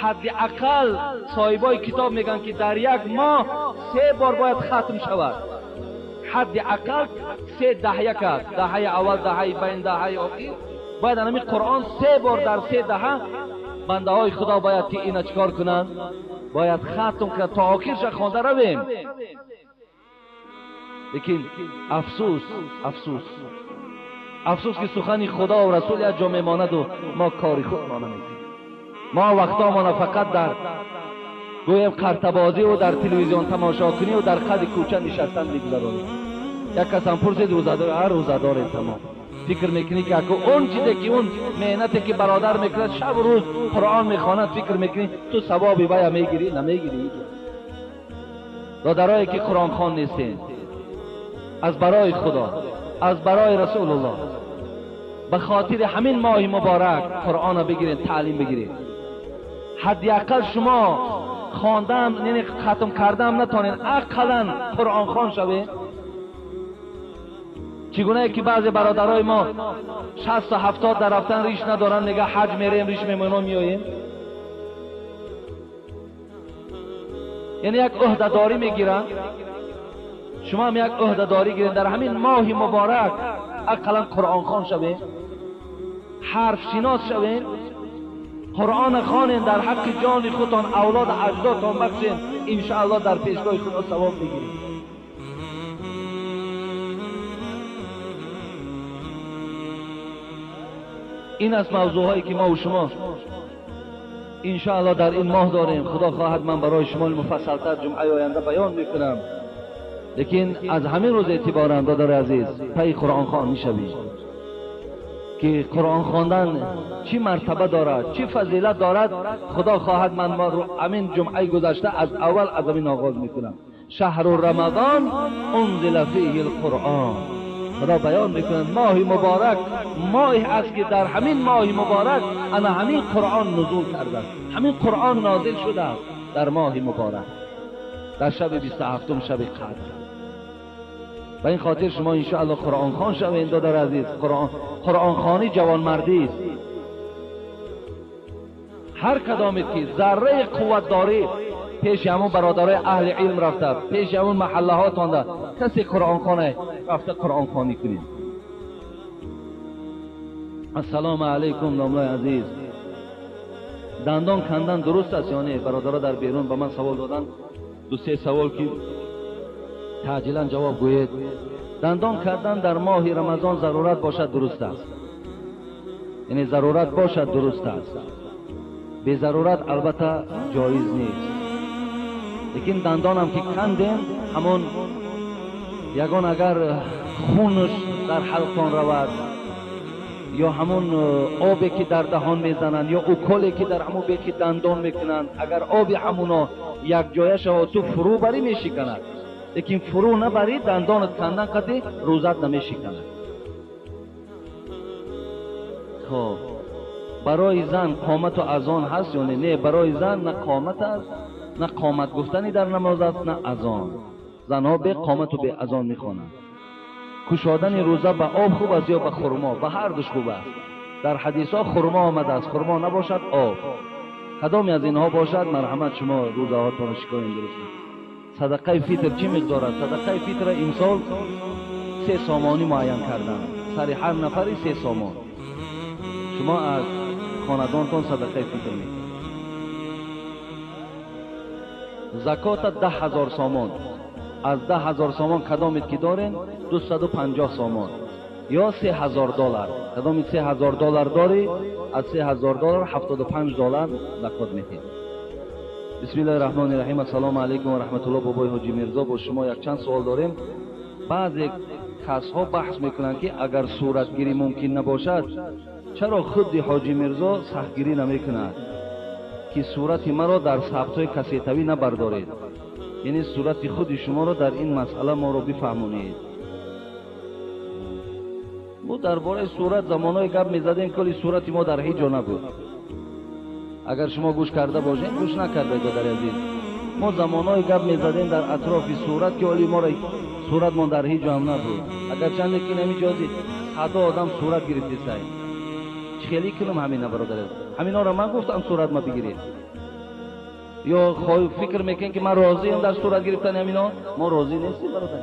حداقل صاحبای کتاب میگن که در یک ماه 3 بار باید ختم شود. حداقل 3 دهه کرد، دهه اول، دهه بین، دهه آخر. باید همین قرآن 3 بار در 3 دهه بنده های خدا باید که اینا چکار کنن؟ باید ختم کنن تا آخرش خوانده رویم. لیکن افسوس، افسوس، افسوس که سخن خدا و رسول یک جا میماند و ما کاری خود ما نمیکنیم. ما وقتا فقط در گویم قرطبازی و در تلویزیون تماشا کنی و در قد کوچه نشستن میگذرانیم. یک کس هم پرسید روزه‌دار، هر روزه‌دار تمام. فکر میکنی که اگه اون چیزی که اون مهنتی که برادر میکند شب و روز قرآن میخواند، فکر میکنی تو ثوابی باید میگیری؟ نمیگیری. برادرایی که قرآن خوان نیستین، از برای خدا، از برای رسول الله، به خاطر همین ماه مبارک قرآن بگیرین، تعلیم بگیرین. حداقل شما خواندن یعنی ختم کردن نتانین، اقلا قرآن خوان شوین. چگونه که بعضی برادرای ما 60 تا 70 در رفتن ریش ندارن، میگه حج میریم ریش میمونم میاییم. یعنی یک عهده‌داری میگیرن. شما هم یک عهده‌داری گیرین در همین ماه مبارک، اقلا قرآن خوان شوین، حرف شناس شوین، قرآن خوانین، در حق جان خودتان، اولاد اجدادتان بخشین، انشاءالله در پیشگاه خدا ثواب میگیرین. این از موضوعهایی که ما و شما انشاءالله در این ماه داریم. خدا خواهد من برای شما مفصلتر جمعه آینده بیان میکنم. لیکن از همین روز اعتبارا برادر عزیز پی قرآن خوان میشوی که قرآن خواندن چی مرتبه دارد، چی فضیلت دارد. خدا خواهد من همین جمعه گذشته از اول از همین آغاز میکنم. شهر رمضان انزل فیه القرآن. خدا بیان میکنه ماه مبارک ماه است که در همین ماه مبارک انا همین قرآن نزول کرده است، همین قرآن نازل شده است در ماه مبارک، در شب 27 شب قدر. و این خاطر شما انشاءالله قرآن خوان شوین دادر عزیز. قرآن خوانی جوانمردی است. هر کدامت که ذره قوت داری پیش همون برادرای اهل علم رفته، پیش همون محله ها تانده، کسی قرآن خوانه رفته قرآن خوانی کنید. السلام علیکم ناملای عزیز. دندان کندن درست است یا نه؟ برادرها در بیرون به من سوال دادن، دو سه سوال که تعجیلا جواب گویید. دندان کردن در ماه رمضان ضرورت باشد درست است، یعنی ضرورت باشد درست است، به ضرورت البته جایز نیست. لیکن دندانم که کندیم همون یگان اگر خونش در حلقتان رود، یا همون آبی که در دهان میزنن، یا اوکالی که در همون بیکی دندان میکنن، اگر آب همونا یک جایه شود تو فرو بری میشکند، لیکن فرو نبری دندانت کندن قطعی روزت نمیشکند. خب برای زن قامت و اذان هست یا نه؟ نه، برای زن نه قامت است، نه قامت گفتنی در نماز است، نه اذان. زنها به قامت و به اذان میخوانند. کشادن روزه به آب خوب است یا به خرما؟ به هر دوش خوب است. در حدیث ها خرما آمده است، خرما نباشد آب. کدامی از اینها باشد مرحمت شما روزه هاتون شکاین درست. صدقه فطر چی مقدار است؟ صدقه فطر امسال 3 سامانی معین کردن، سر هر نفری 3 سامان. شما از خاندانتان صدقه فطر میکنید. زکات 10,000 سامان. از 10,000 سامان کدامید که دارین 250 سامان یا 3,000 دلار. کدامید 3,000 دلار داری، از 3,000 دلار 75 دلار زکات میدید. بسم الله الرحمن الرحیم. السلام علیکم و رحمت الله. بابای حاجی میرزا با شما یک چند سوال داریم. بعضی کسها بحث میکنند که اگر صورتگیری ممکن نباشد چرا خود حاجی میرزا سختگیری نمیکند که صورت مرا در ثبت‌های کسیتوی نبردارید، یعنی صورت خود شما را در این مسئله ما را بفهمونید. ما درباره صورت زمانهای گپ میزدیم، کلی صورت ما در هیچ جا نبود. اگر شما گوش کرده باشین، گوش نکرده در عزیز، ما زمانهای گپ میزدیم در اطراف صورت که ولی ما را صورت ما در هیچ جا هم نبود. اگر چند که نمیجازی حتی آدم صورت گرفته سعی خیلی کنم همین برادر، همینا را من گفتم صورت ما بگیرید. یا فکر میکنین که من راضیم در صورت گرفتن همینا؟ ما راضی نیستیم برادر،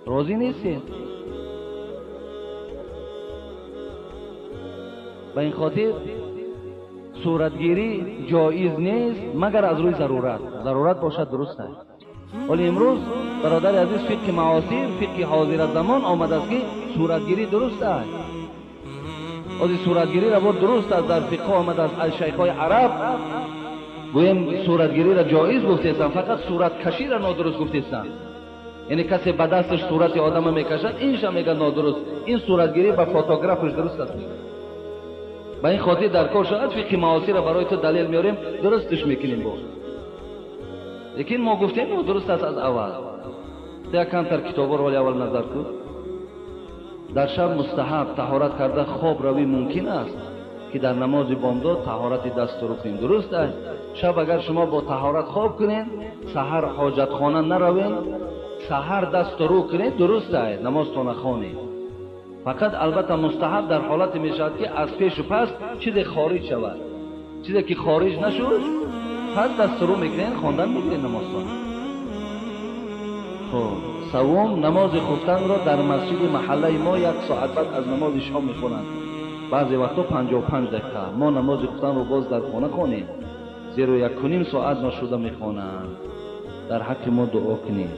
راضی نیستیم. به این خاطر صورتگیری جایز نیست مگر از روی ضرورت. ضرورت باشد درست است. ولی امروز برادر عزیز فقه معاصر، فقه حاضر زمان آمده است که صورتگیری درست است. از صورتگیری را بود درست است، در فقه آمده است. از شیخ‌های عرب گویم صورتگیری را جایز گفته‌اند، فقط صورت کشی را نادرست گفته‌اند. یعنی کسی به دستش صورت آدم میکشد اینش میگه نادرست، این صورتگیری به فوتوگرافش درست است. به این خاطر در کار شد فقه معاصر را برای تو دلیل میاریم درستش میکنیم با. لیکن ما گفتیم درست است از اول. یک کمتر کتاب رو اول نظر کن. در شب مستحب طهارت کرده خواب روی ممکن است که در نماز بامداد طهارت دست رو کنیم، درست است. شب اگر شما با طهارت خواب کنین، سحر حاجت خانه نروین، Саҳар даст рӯ кунед, дуруст аст, намозтона хонед. Фақат албатта мустаҳаб дар ҳолате мешавад ки аз пешу пас чизе хориҷ шавад. Чизе ки хориҷ нашуд, пас даст рӯ мекунед, хондан мегиред намозтона. Хуб, севум, намози хуфтанро дар масҷиди маҳаллаи мо 1 соат баъд аз намози шом мехонанд. Баъзе вақтҳо 55 дақиқа. Мо намози хуфтанро боз дар хона хонем, зеро 1.5 соат нашуда мехонанд. Дар ҳаққи мо дуо кунед.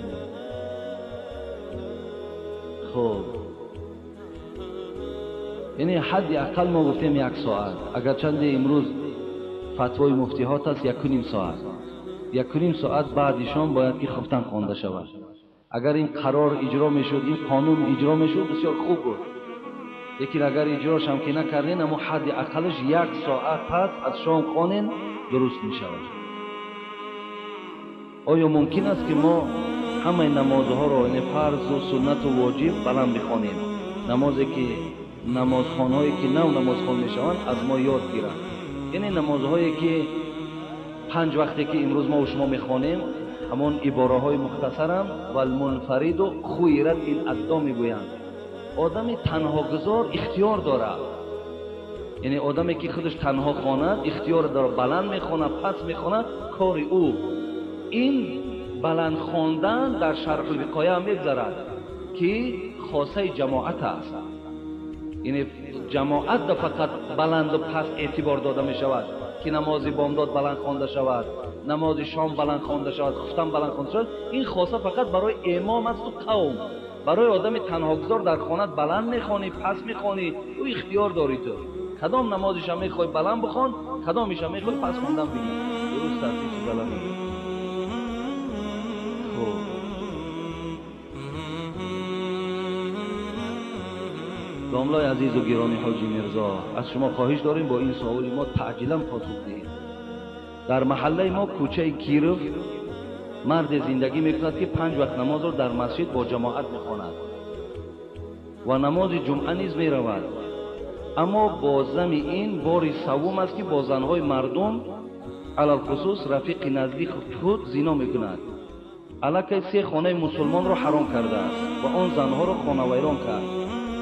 Хуб, яъне ҳадди ақал мо гуфтем 1 соат. Агарчанде имрӯз фатвои муфтиҳот аст 1.5 соат. 1.5 соат баъди шом бояд ки хуфтан хонда шавад. Агар ин қарор иҷро мешуд, ин қонун иҷро мешуд, бисёр хуб буд. Лекин агар иҷрошам ки накарден, аммо ҳадди ақалаш 1 соат пас аз шом хонен, дуруст мешавад. Оё мумкин аст ки мо ҳамаи намозҳоро, яъне фарзу суннату воҷиб, баланд бихонем? Намозе ки намозхонҳое ки нав намозхон мешаванд аз мо ёд гиранд. Яъне намозҳое ки 5 вақте ки имрӯз мо шумо мехонем, ҳамон ибораҳои мухтасарам валмунфариду хуйрат ин аддо мегӯянд. Одами танҳогузор ихтиёр дорад. Яъне одаме ки худаш танҳо хонад, ихтиёр дорад, баланд мехонад, пас мехонад, кори ӯ. Ин баланд хондан дар шарҳулвиқоя мегузарад ки хосаи ҷамоат аст. Яъне ҷамоат фақат баланду пас эътибор дода мешавад ки намози бомдод баланд хонда шавад, намози шом баланд хонда шавад, хуфтан баланд хонда шавад. Ин хоса фақат барои имом аст у қавм. Барои одами танҳогузор дар хонат баланд мехонӣ, пас мехонӣ, ӯ ихтиёр дорӣ ту. Кадом намозиша мехоҳӣ баланд бихон, кадомиша мехоҳӣ пас хондан бигир. Дуруст аст, ҳеҷ баланд нест. Хуб, домлای عزیز و گرامی حاجی میرزا، از شما خواهش داریم با این سوال ما تعجیلا پاسخ دهید. در محله ما کوچه کیروف مرد زندگی میکند که 5 وقت نماز را در مسجد با جماعت میخواند و نماز جمعه نیز میرود. اما با زم این بار سوم است که با زنهای مردم علی‌الخصوص رفیق نزدیک خود زنا میکند. الکی 3 خانه مسلمان را حرام کرده است و آن زنها را خانه ویران کرد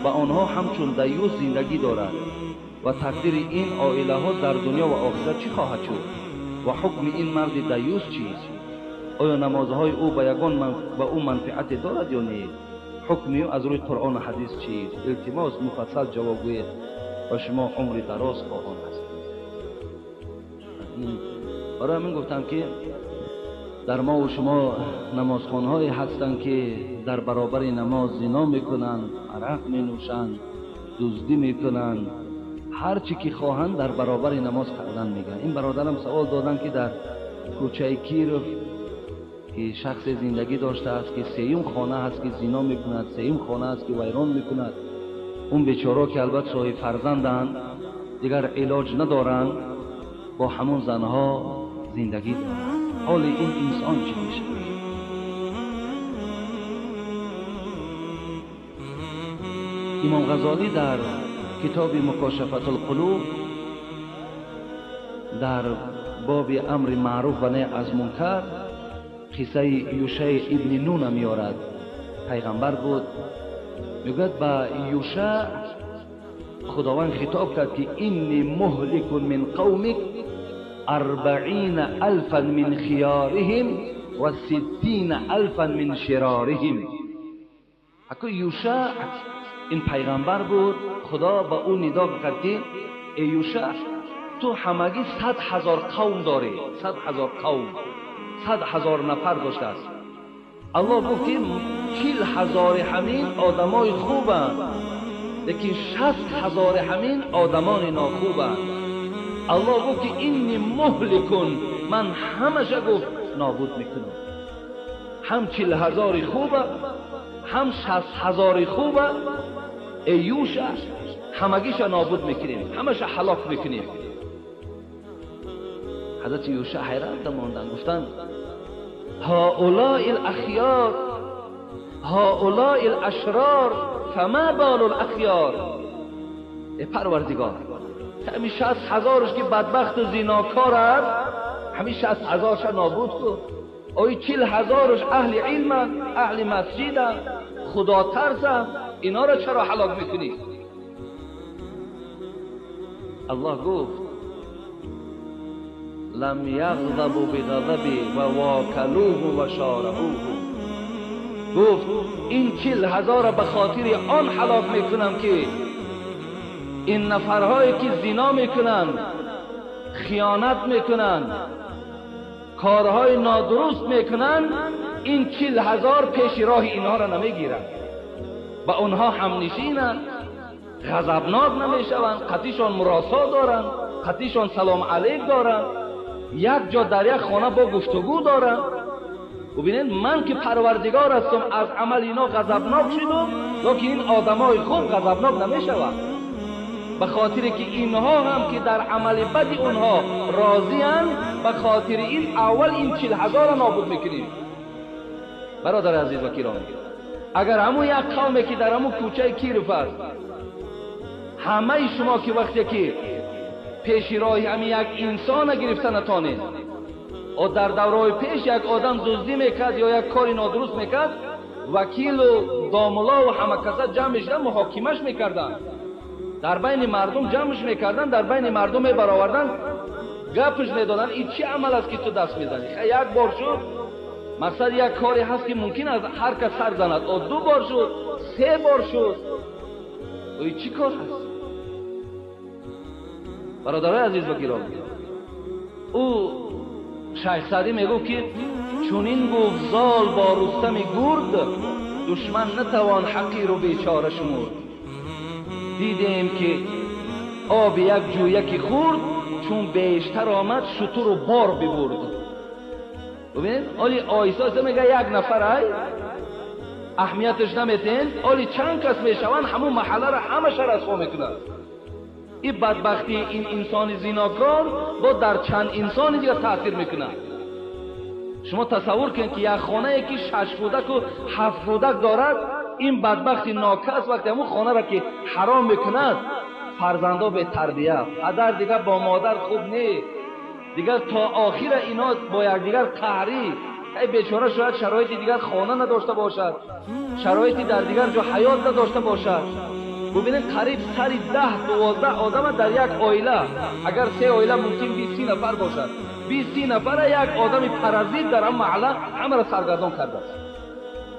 و آنها همچون دیوس زندگی دارند و تقدیر این عائله ها در دنیا و آخرت چی خواهد شد و حکم این مرد دیوس چیست؟ آیا نمازهای او به یگان به او منفعت دارد یا نه؟ حکم او از روی قرآن و حدیث چیست؟ التماس مفصل جواب گویید و شما عمر دراز خواهان هستید. برای من گفتم که در ما و شما نمازخوان‌هایی هستند که در برابر نماز زنا میکنند، عرق مینوشند، دزدی میکنند، هر چی که خواهند در برابر نماز کردن میگن. این برادرم سوال دادن که در کوچه کیروف که شخص زندگی داشته است که 3 خانه هست که زنا میکند، 3 خانه است که ویران میکند. اون بیچاره که البته صاحب فرزندند، دیگر علاج ندارند، با همون زنها زندگی دارند. حال این انسان چی میشه؟ امام غزالی در کتاب مکاشفة القلوب در باب امر معروف و نهی از منکر قصه یوشع ابن نون میارد. پیغمبر بود، میگوید به یوشع خداوند خطاب کرد که اینی مهلک من قومک 40,000 من خیارهم و 60,000 من شرارهم. اکو یوشع این پیغمبر بود، خدا به او ندا کرد که ای یوشع، تو همگی 100,000 قوم داری، 100,000 قوم، 100,000 نفر داشته است. الله گفت که 40,000 همین آدمای خوبند، لیکن 60,000 همین آدمان ناخوبند. الله گفت که اینی مهلکون، من همشه گفت نابود میکنم. هم 40,000 خوبه، هم 60,000 خوبه. ای یوشع، همگیش نابود میکنیم، همش هلاک میکنیم. حضرت یوشع حیرت ماندن، گفتند هؤلاء الاخیار هؤلاء الاشرار فما بال الاخیار. ای پروردگار، همین 60,000 که بدبخت و زیناکار است، همین 60,000 نابود کن. Ои 40,000 аҳли илманд, аҳли масҷиданд, худотарсанд, инҳоро чаро ҳалок мекунӣ? Аллоҳ гуфт лам яғзабу биғазаби ва вокалуҳу ва шораҳуҳу. Гуфт ин 40,000 ба хотири он ҳалок мекунам ки ин нафарҳое ки зино мекунанд, хиёнат мекунанд, корҳои нодуруст мекунанд, ин 40,000 пеши роҳи инҳоро намегиранд, ба онҳо ҳамнишинанд, ғазабнок намешаванд, қатишон муросо доранд, қатишон салом алейк доранд, як ҷо дар як хона бо гуфтугӯ доранд. Бубинед, ман ки парвардигор ҳастам, аз амали ино ғазабнок шудам, лекин ин одамои хуб ғазабнок намешаванд, ба хотире ки инҳо ҳам ки дар амали бади онҳо розианд, ба хотири ин аввал ин 40,000 нобуд мекунем. Бародари азиз ва киром, агар ҳамун як қавме ки дар ҳамун кӯчаи Киров аст, ҳамаи шумо ки вақте ки пеши роҳи ҳамин як инсона гирифта натонед, о дар давраҳои пеш як одам дуздӣ мекард ё як кори нодуруст мекард, вакилу домулову ҳама каса ҷамъ мешуданд, муҳокимаш мекарданд, дар байни мардум ҷамъш мекарданд, дар байни мардум мебароварданд, гапш медоданд, ин чӣ амал аст ки ту даст мезанӣ? Як бор шуд, мақсад як коре ҳаст ки мумкин аст ҳар кас сар занад, о 2 бор шуд, 3 бор шуд, ин чӣ кор ҳаст? Бародарои азиз ва гиромӣ, ӯ шайх Саъдӣ мегуфт ки чунин гуфт зол бо Рустами гурд, душман натавон ҳақиру бечора шумурд. Дидем ки оби як ҷӯяки хурд, чун бештар омад шутуру бор бибурд. Бубинед, оли оҳиста оҳиста мега як нафар ай аҳамияташ наметен, оли чанд кас мешаванд, ҳамун маҳалларо ҳамаша расво мекунанд. Ин бадбахтии ин инсони зинокор бо дар чанд инсони дигар таъсир мекунад. Шумо тасаввур кунед ки як хонае ки 6 кӯдаку 7 кӯдак дорад, ин бадбахти нокас вақте ҳамун хонаро ки ҳаром мекунад, фарзандо бетарбия, падар дигар бо модар хуб нест, дигар то охира ино бо якдигар қаҳрӣ. Ай бечора шояд шароити дигар хона надошта бошад, шароити дар дигар ҷо ҳаёт надошта бошад. Бубинед, қариб сари 10-12 одама дар як оила, агар 3 оила мумкин 20-30 нафар бошад, 20-30 нафара як одами паразит дар ҳам маҳалла ҳамаро саргардон кардааст.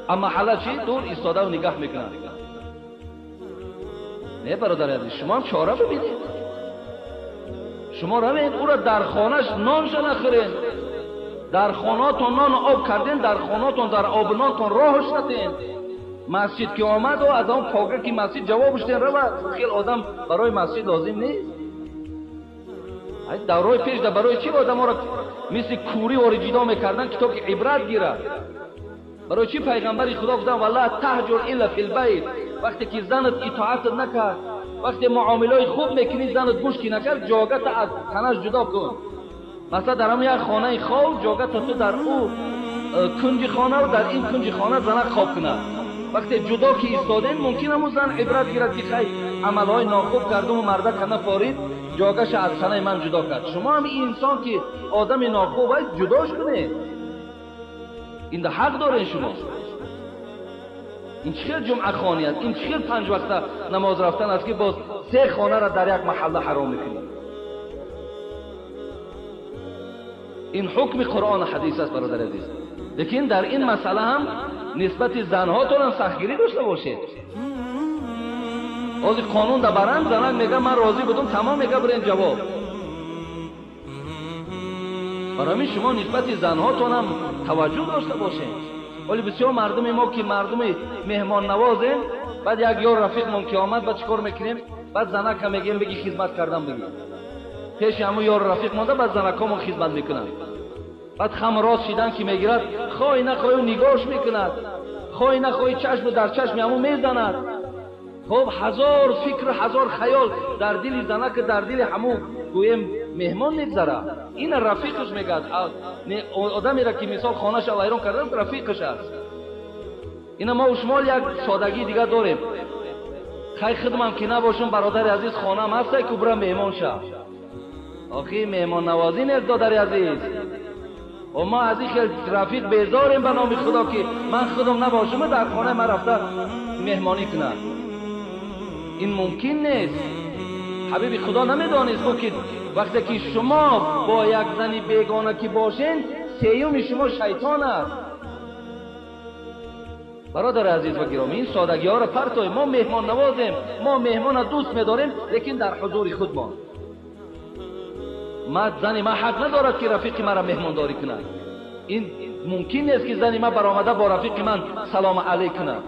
Амма маҳалла чӣ? Дур истодаву нигаҳ мекунад. Не, бародари азиз, шумо ҳам чора бибинед. Шумо равед ӯро дар хонаш нонша нахӯред, дар хонаатон нону об карден, дар хонаатон дар обу нонтон роҳш натен. Масҷид ки омаду аз он пога ки масҷид ҷавобш ден равад, хел одам барои масҷид лозим нест. Давраҳои пеш да барои чӣ одаморо мисли кӯрӣ ори ҷидо мекарданд, китоб ки ибрат гирад? Барои чӣ пайғамбари Худо гуфтанд вала таҳҷур илла фил байт? Вақте ки занат итоатат накард, вақте муомилаи хуб мекунӣ, занат гӯш ки накард, ҷогата аз танаш ҷудо кун. Масалан, дар ҳамон як хонаи хоб ҷогата ту дар ӯ кунҷи хона ва дар ин кунҷи хона занак хоб кунад. Вақте ҷудо ки истодем, мумкин ҳамун зан ибрат гирад ки хай амалҳои нохуб кардуму мардака нафорид, ҷогаша аз танаи ман ҷудо кард. Шумо ҳам инсон ки одами нохуб аст, ҷудош кунед. Ин ҳақ доред шумо. Ин чӣ хел ҷумъахонӣ аст? Ин чӣ хел 5 вақта намоз рафтан аст ки боз 3 хонаро дар як маҳалла ҳаром мекунед? Ин ҳукми Қуръону ҳадис аст, бародари азиз. Лекин дар ин масъала ҳам нисбати занҳотон ҳам сахтгирӣ дошта бошед. Ҳозир қонун да баранд, занак мега ман розӣ будум, тамом мега бирен ҷавоб. Барои ҳамин шумо нисбати занҳотон ҳам таваҷҷӯҳ дошта бошед. Вале бисёр мардуми мо ки мардуми меҳмоннавозем, баъд як ёр рафиқмон ки омад, баъд чӣ кор мекунем? Баъд занака мегӯем бигӣ хизмат кардам бигӣ. Пеши ҳамун ёр рафиқ монда, баъд занакҳомон хизмат мекунанд. Баъд хам рост шидан ки мегирад, хоҳӣ нахоҳӣ нигоҳш мекунад, хоҳӣ нахоҳӣ чашму дар чашми ҳамун мезанад. Хоб ҳазор фикру ҳазор хаёл дар дили занака, дар дили ҳамун гӯем меҳмон мегзарад. Ина рафиқаш мегӯяд. Одамеро ки мисол хонаша вайрон кардааст, рафиқаш аст. Ина мо шумо як содагии дигар дорем. Хай хидмам ки набошам, бародари азиз, хонаам ҳастай ку бира меҳмон шав. Охи меҳмоннавозӣ нест, додари азиз. و ما از این خیلی رفیق بیزاریم به نام خدا که من خودم نباشم در خانه من رفته مهمانی کنم. این ممکن نیست. حبیب خدا نمیدانست که وقتی که شما با یک زنی بیگانه که باشین، سیوم شما شیطان است. برادر عزیز و گرامی، این سادگی ها را پرتوی. ما مهمان نوازیم، ما مهمان را دوست میداریم، لیکن در حضور خودمان. ما زن ما حق ندارد که رفیق مرا مهمانداری کند. این ممکن نیست که زن ما برآمده با رفیق من سلام علیک کند.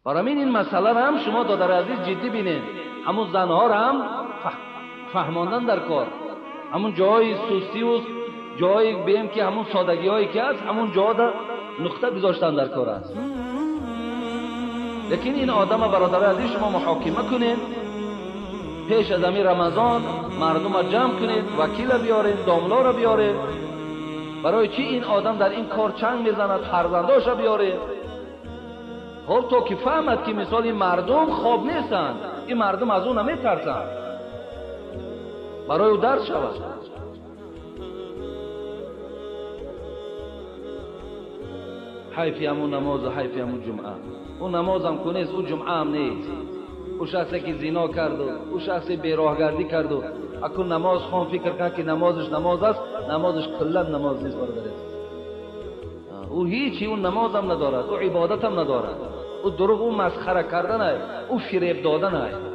برای این مسئله را هم شما دادر عزیز جدی بینید. همون زنها را هم فهماندن در کار، همون جای سستی و جای بیم که همون سادگی هایی که هست، همون جا در نقطه گذاشتن در کار است. لیکن این آدم برادر عزیز شما محاکمه کنید. پیش از امیر رمضان مردم را جمع کنید، وکیل بیارید، داملا را بیارید. برای چی این آدم در این کار چنگ میزند؟ فرزنداش را بیارید. خب تا که فهمد که مثال این مردم خواب نیستند، این مردم از اون نمیترسند، برای او درس شود. حیفی همون نماز و حیفی همون جمعه. اون نماز هم که نیست، اون جمعه هم نیست. او شخصی که زنا کرد و او شخصی بیراهگردی کرد و اکنون نماز خوان فکر کرد که نمازش نماز است، نمازش کلا نماز نیست برادر. او هیچی، اون نماز هم ندارد، او عبادت هم ندارد، او دروغ، او مسخره کردن است، او فریب دادن است.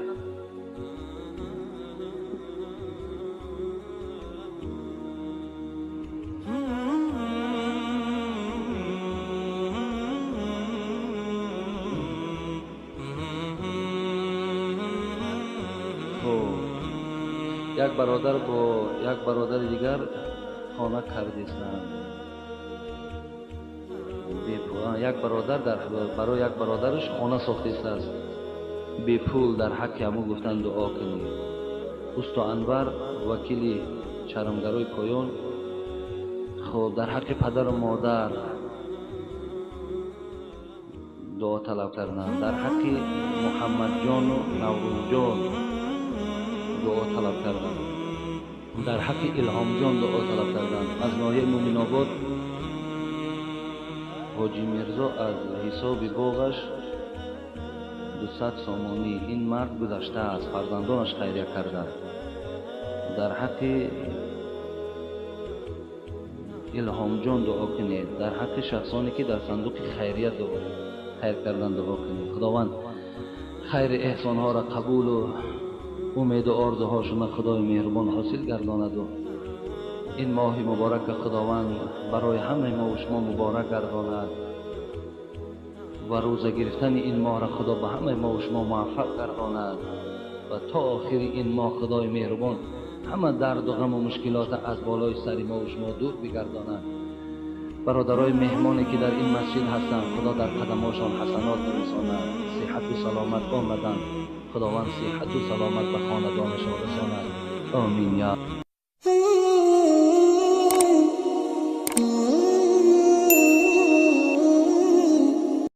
یک برادر با یک برادر دیگر خانه کردیستند. یک برادر در برای یک برادرش خانه ساخته است، بی پول در حق همو گفتن دعا کنید. استا انور وکیل چرمگرای پایان، خب در حق پدر و مادر دعا طلب کردن، در حق محمد جان و نوروز جان دعا طلب کردن، در حق الهام جان دعا طلب کردن. از ناحیه مومن آباد حاجی میرزا از حساب باغش 200 سامانی این مرد گذشته است، فرزندانش خیریه کرده. در حق الهام جان دعا کنید، در حق شخصانی که در صندوق خیریه دعا خیر کردن دعا کنید. خداوند خیر احسانها را قبول و امید و آرزوهاشون خدای مهربان حاصل گرداند و این ماه مبارک خداوند برای همه ما و شما مبارک گرداند و روزه گرفتن این ماه را خدا به همه ما و شما موفق گرداند و تا آخر این ماه خدای مهربان همه درد و غم و مشکلات از بالای سر ما و شما دور بگرداند. برادرای مهمانی که در این مسجد هستند، خدا در قدماشان حسنات برساند، صحت و سلامت آمدند، خداوند صحت و سلامت به خاندانشان رساند. آمین. یا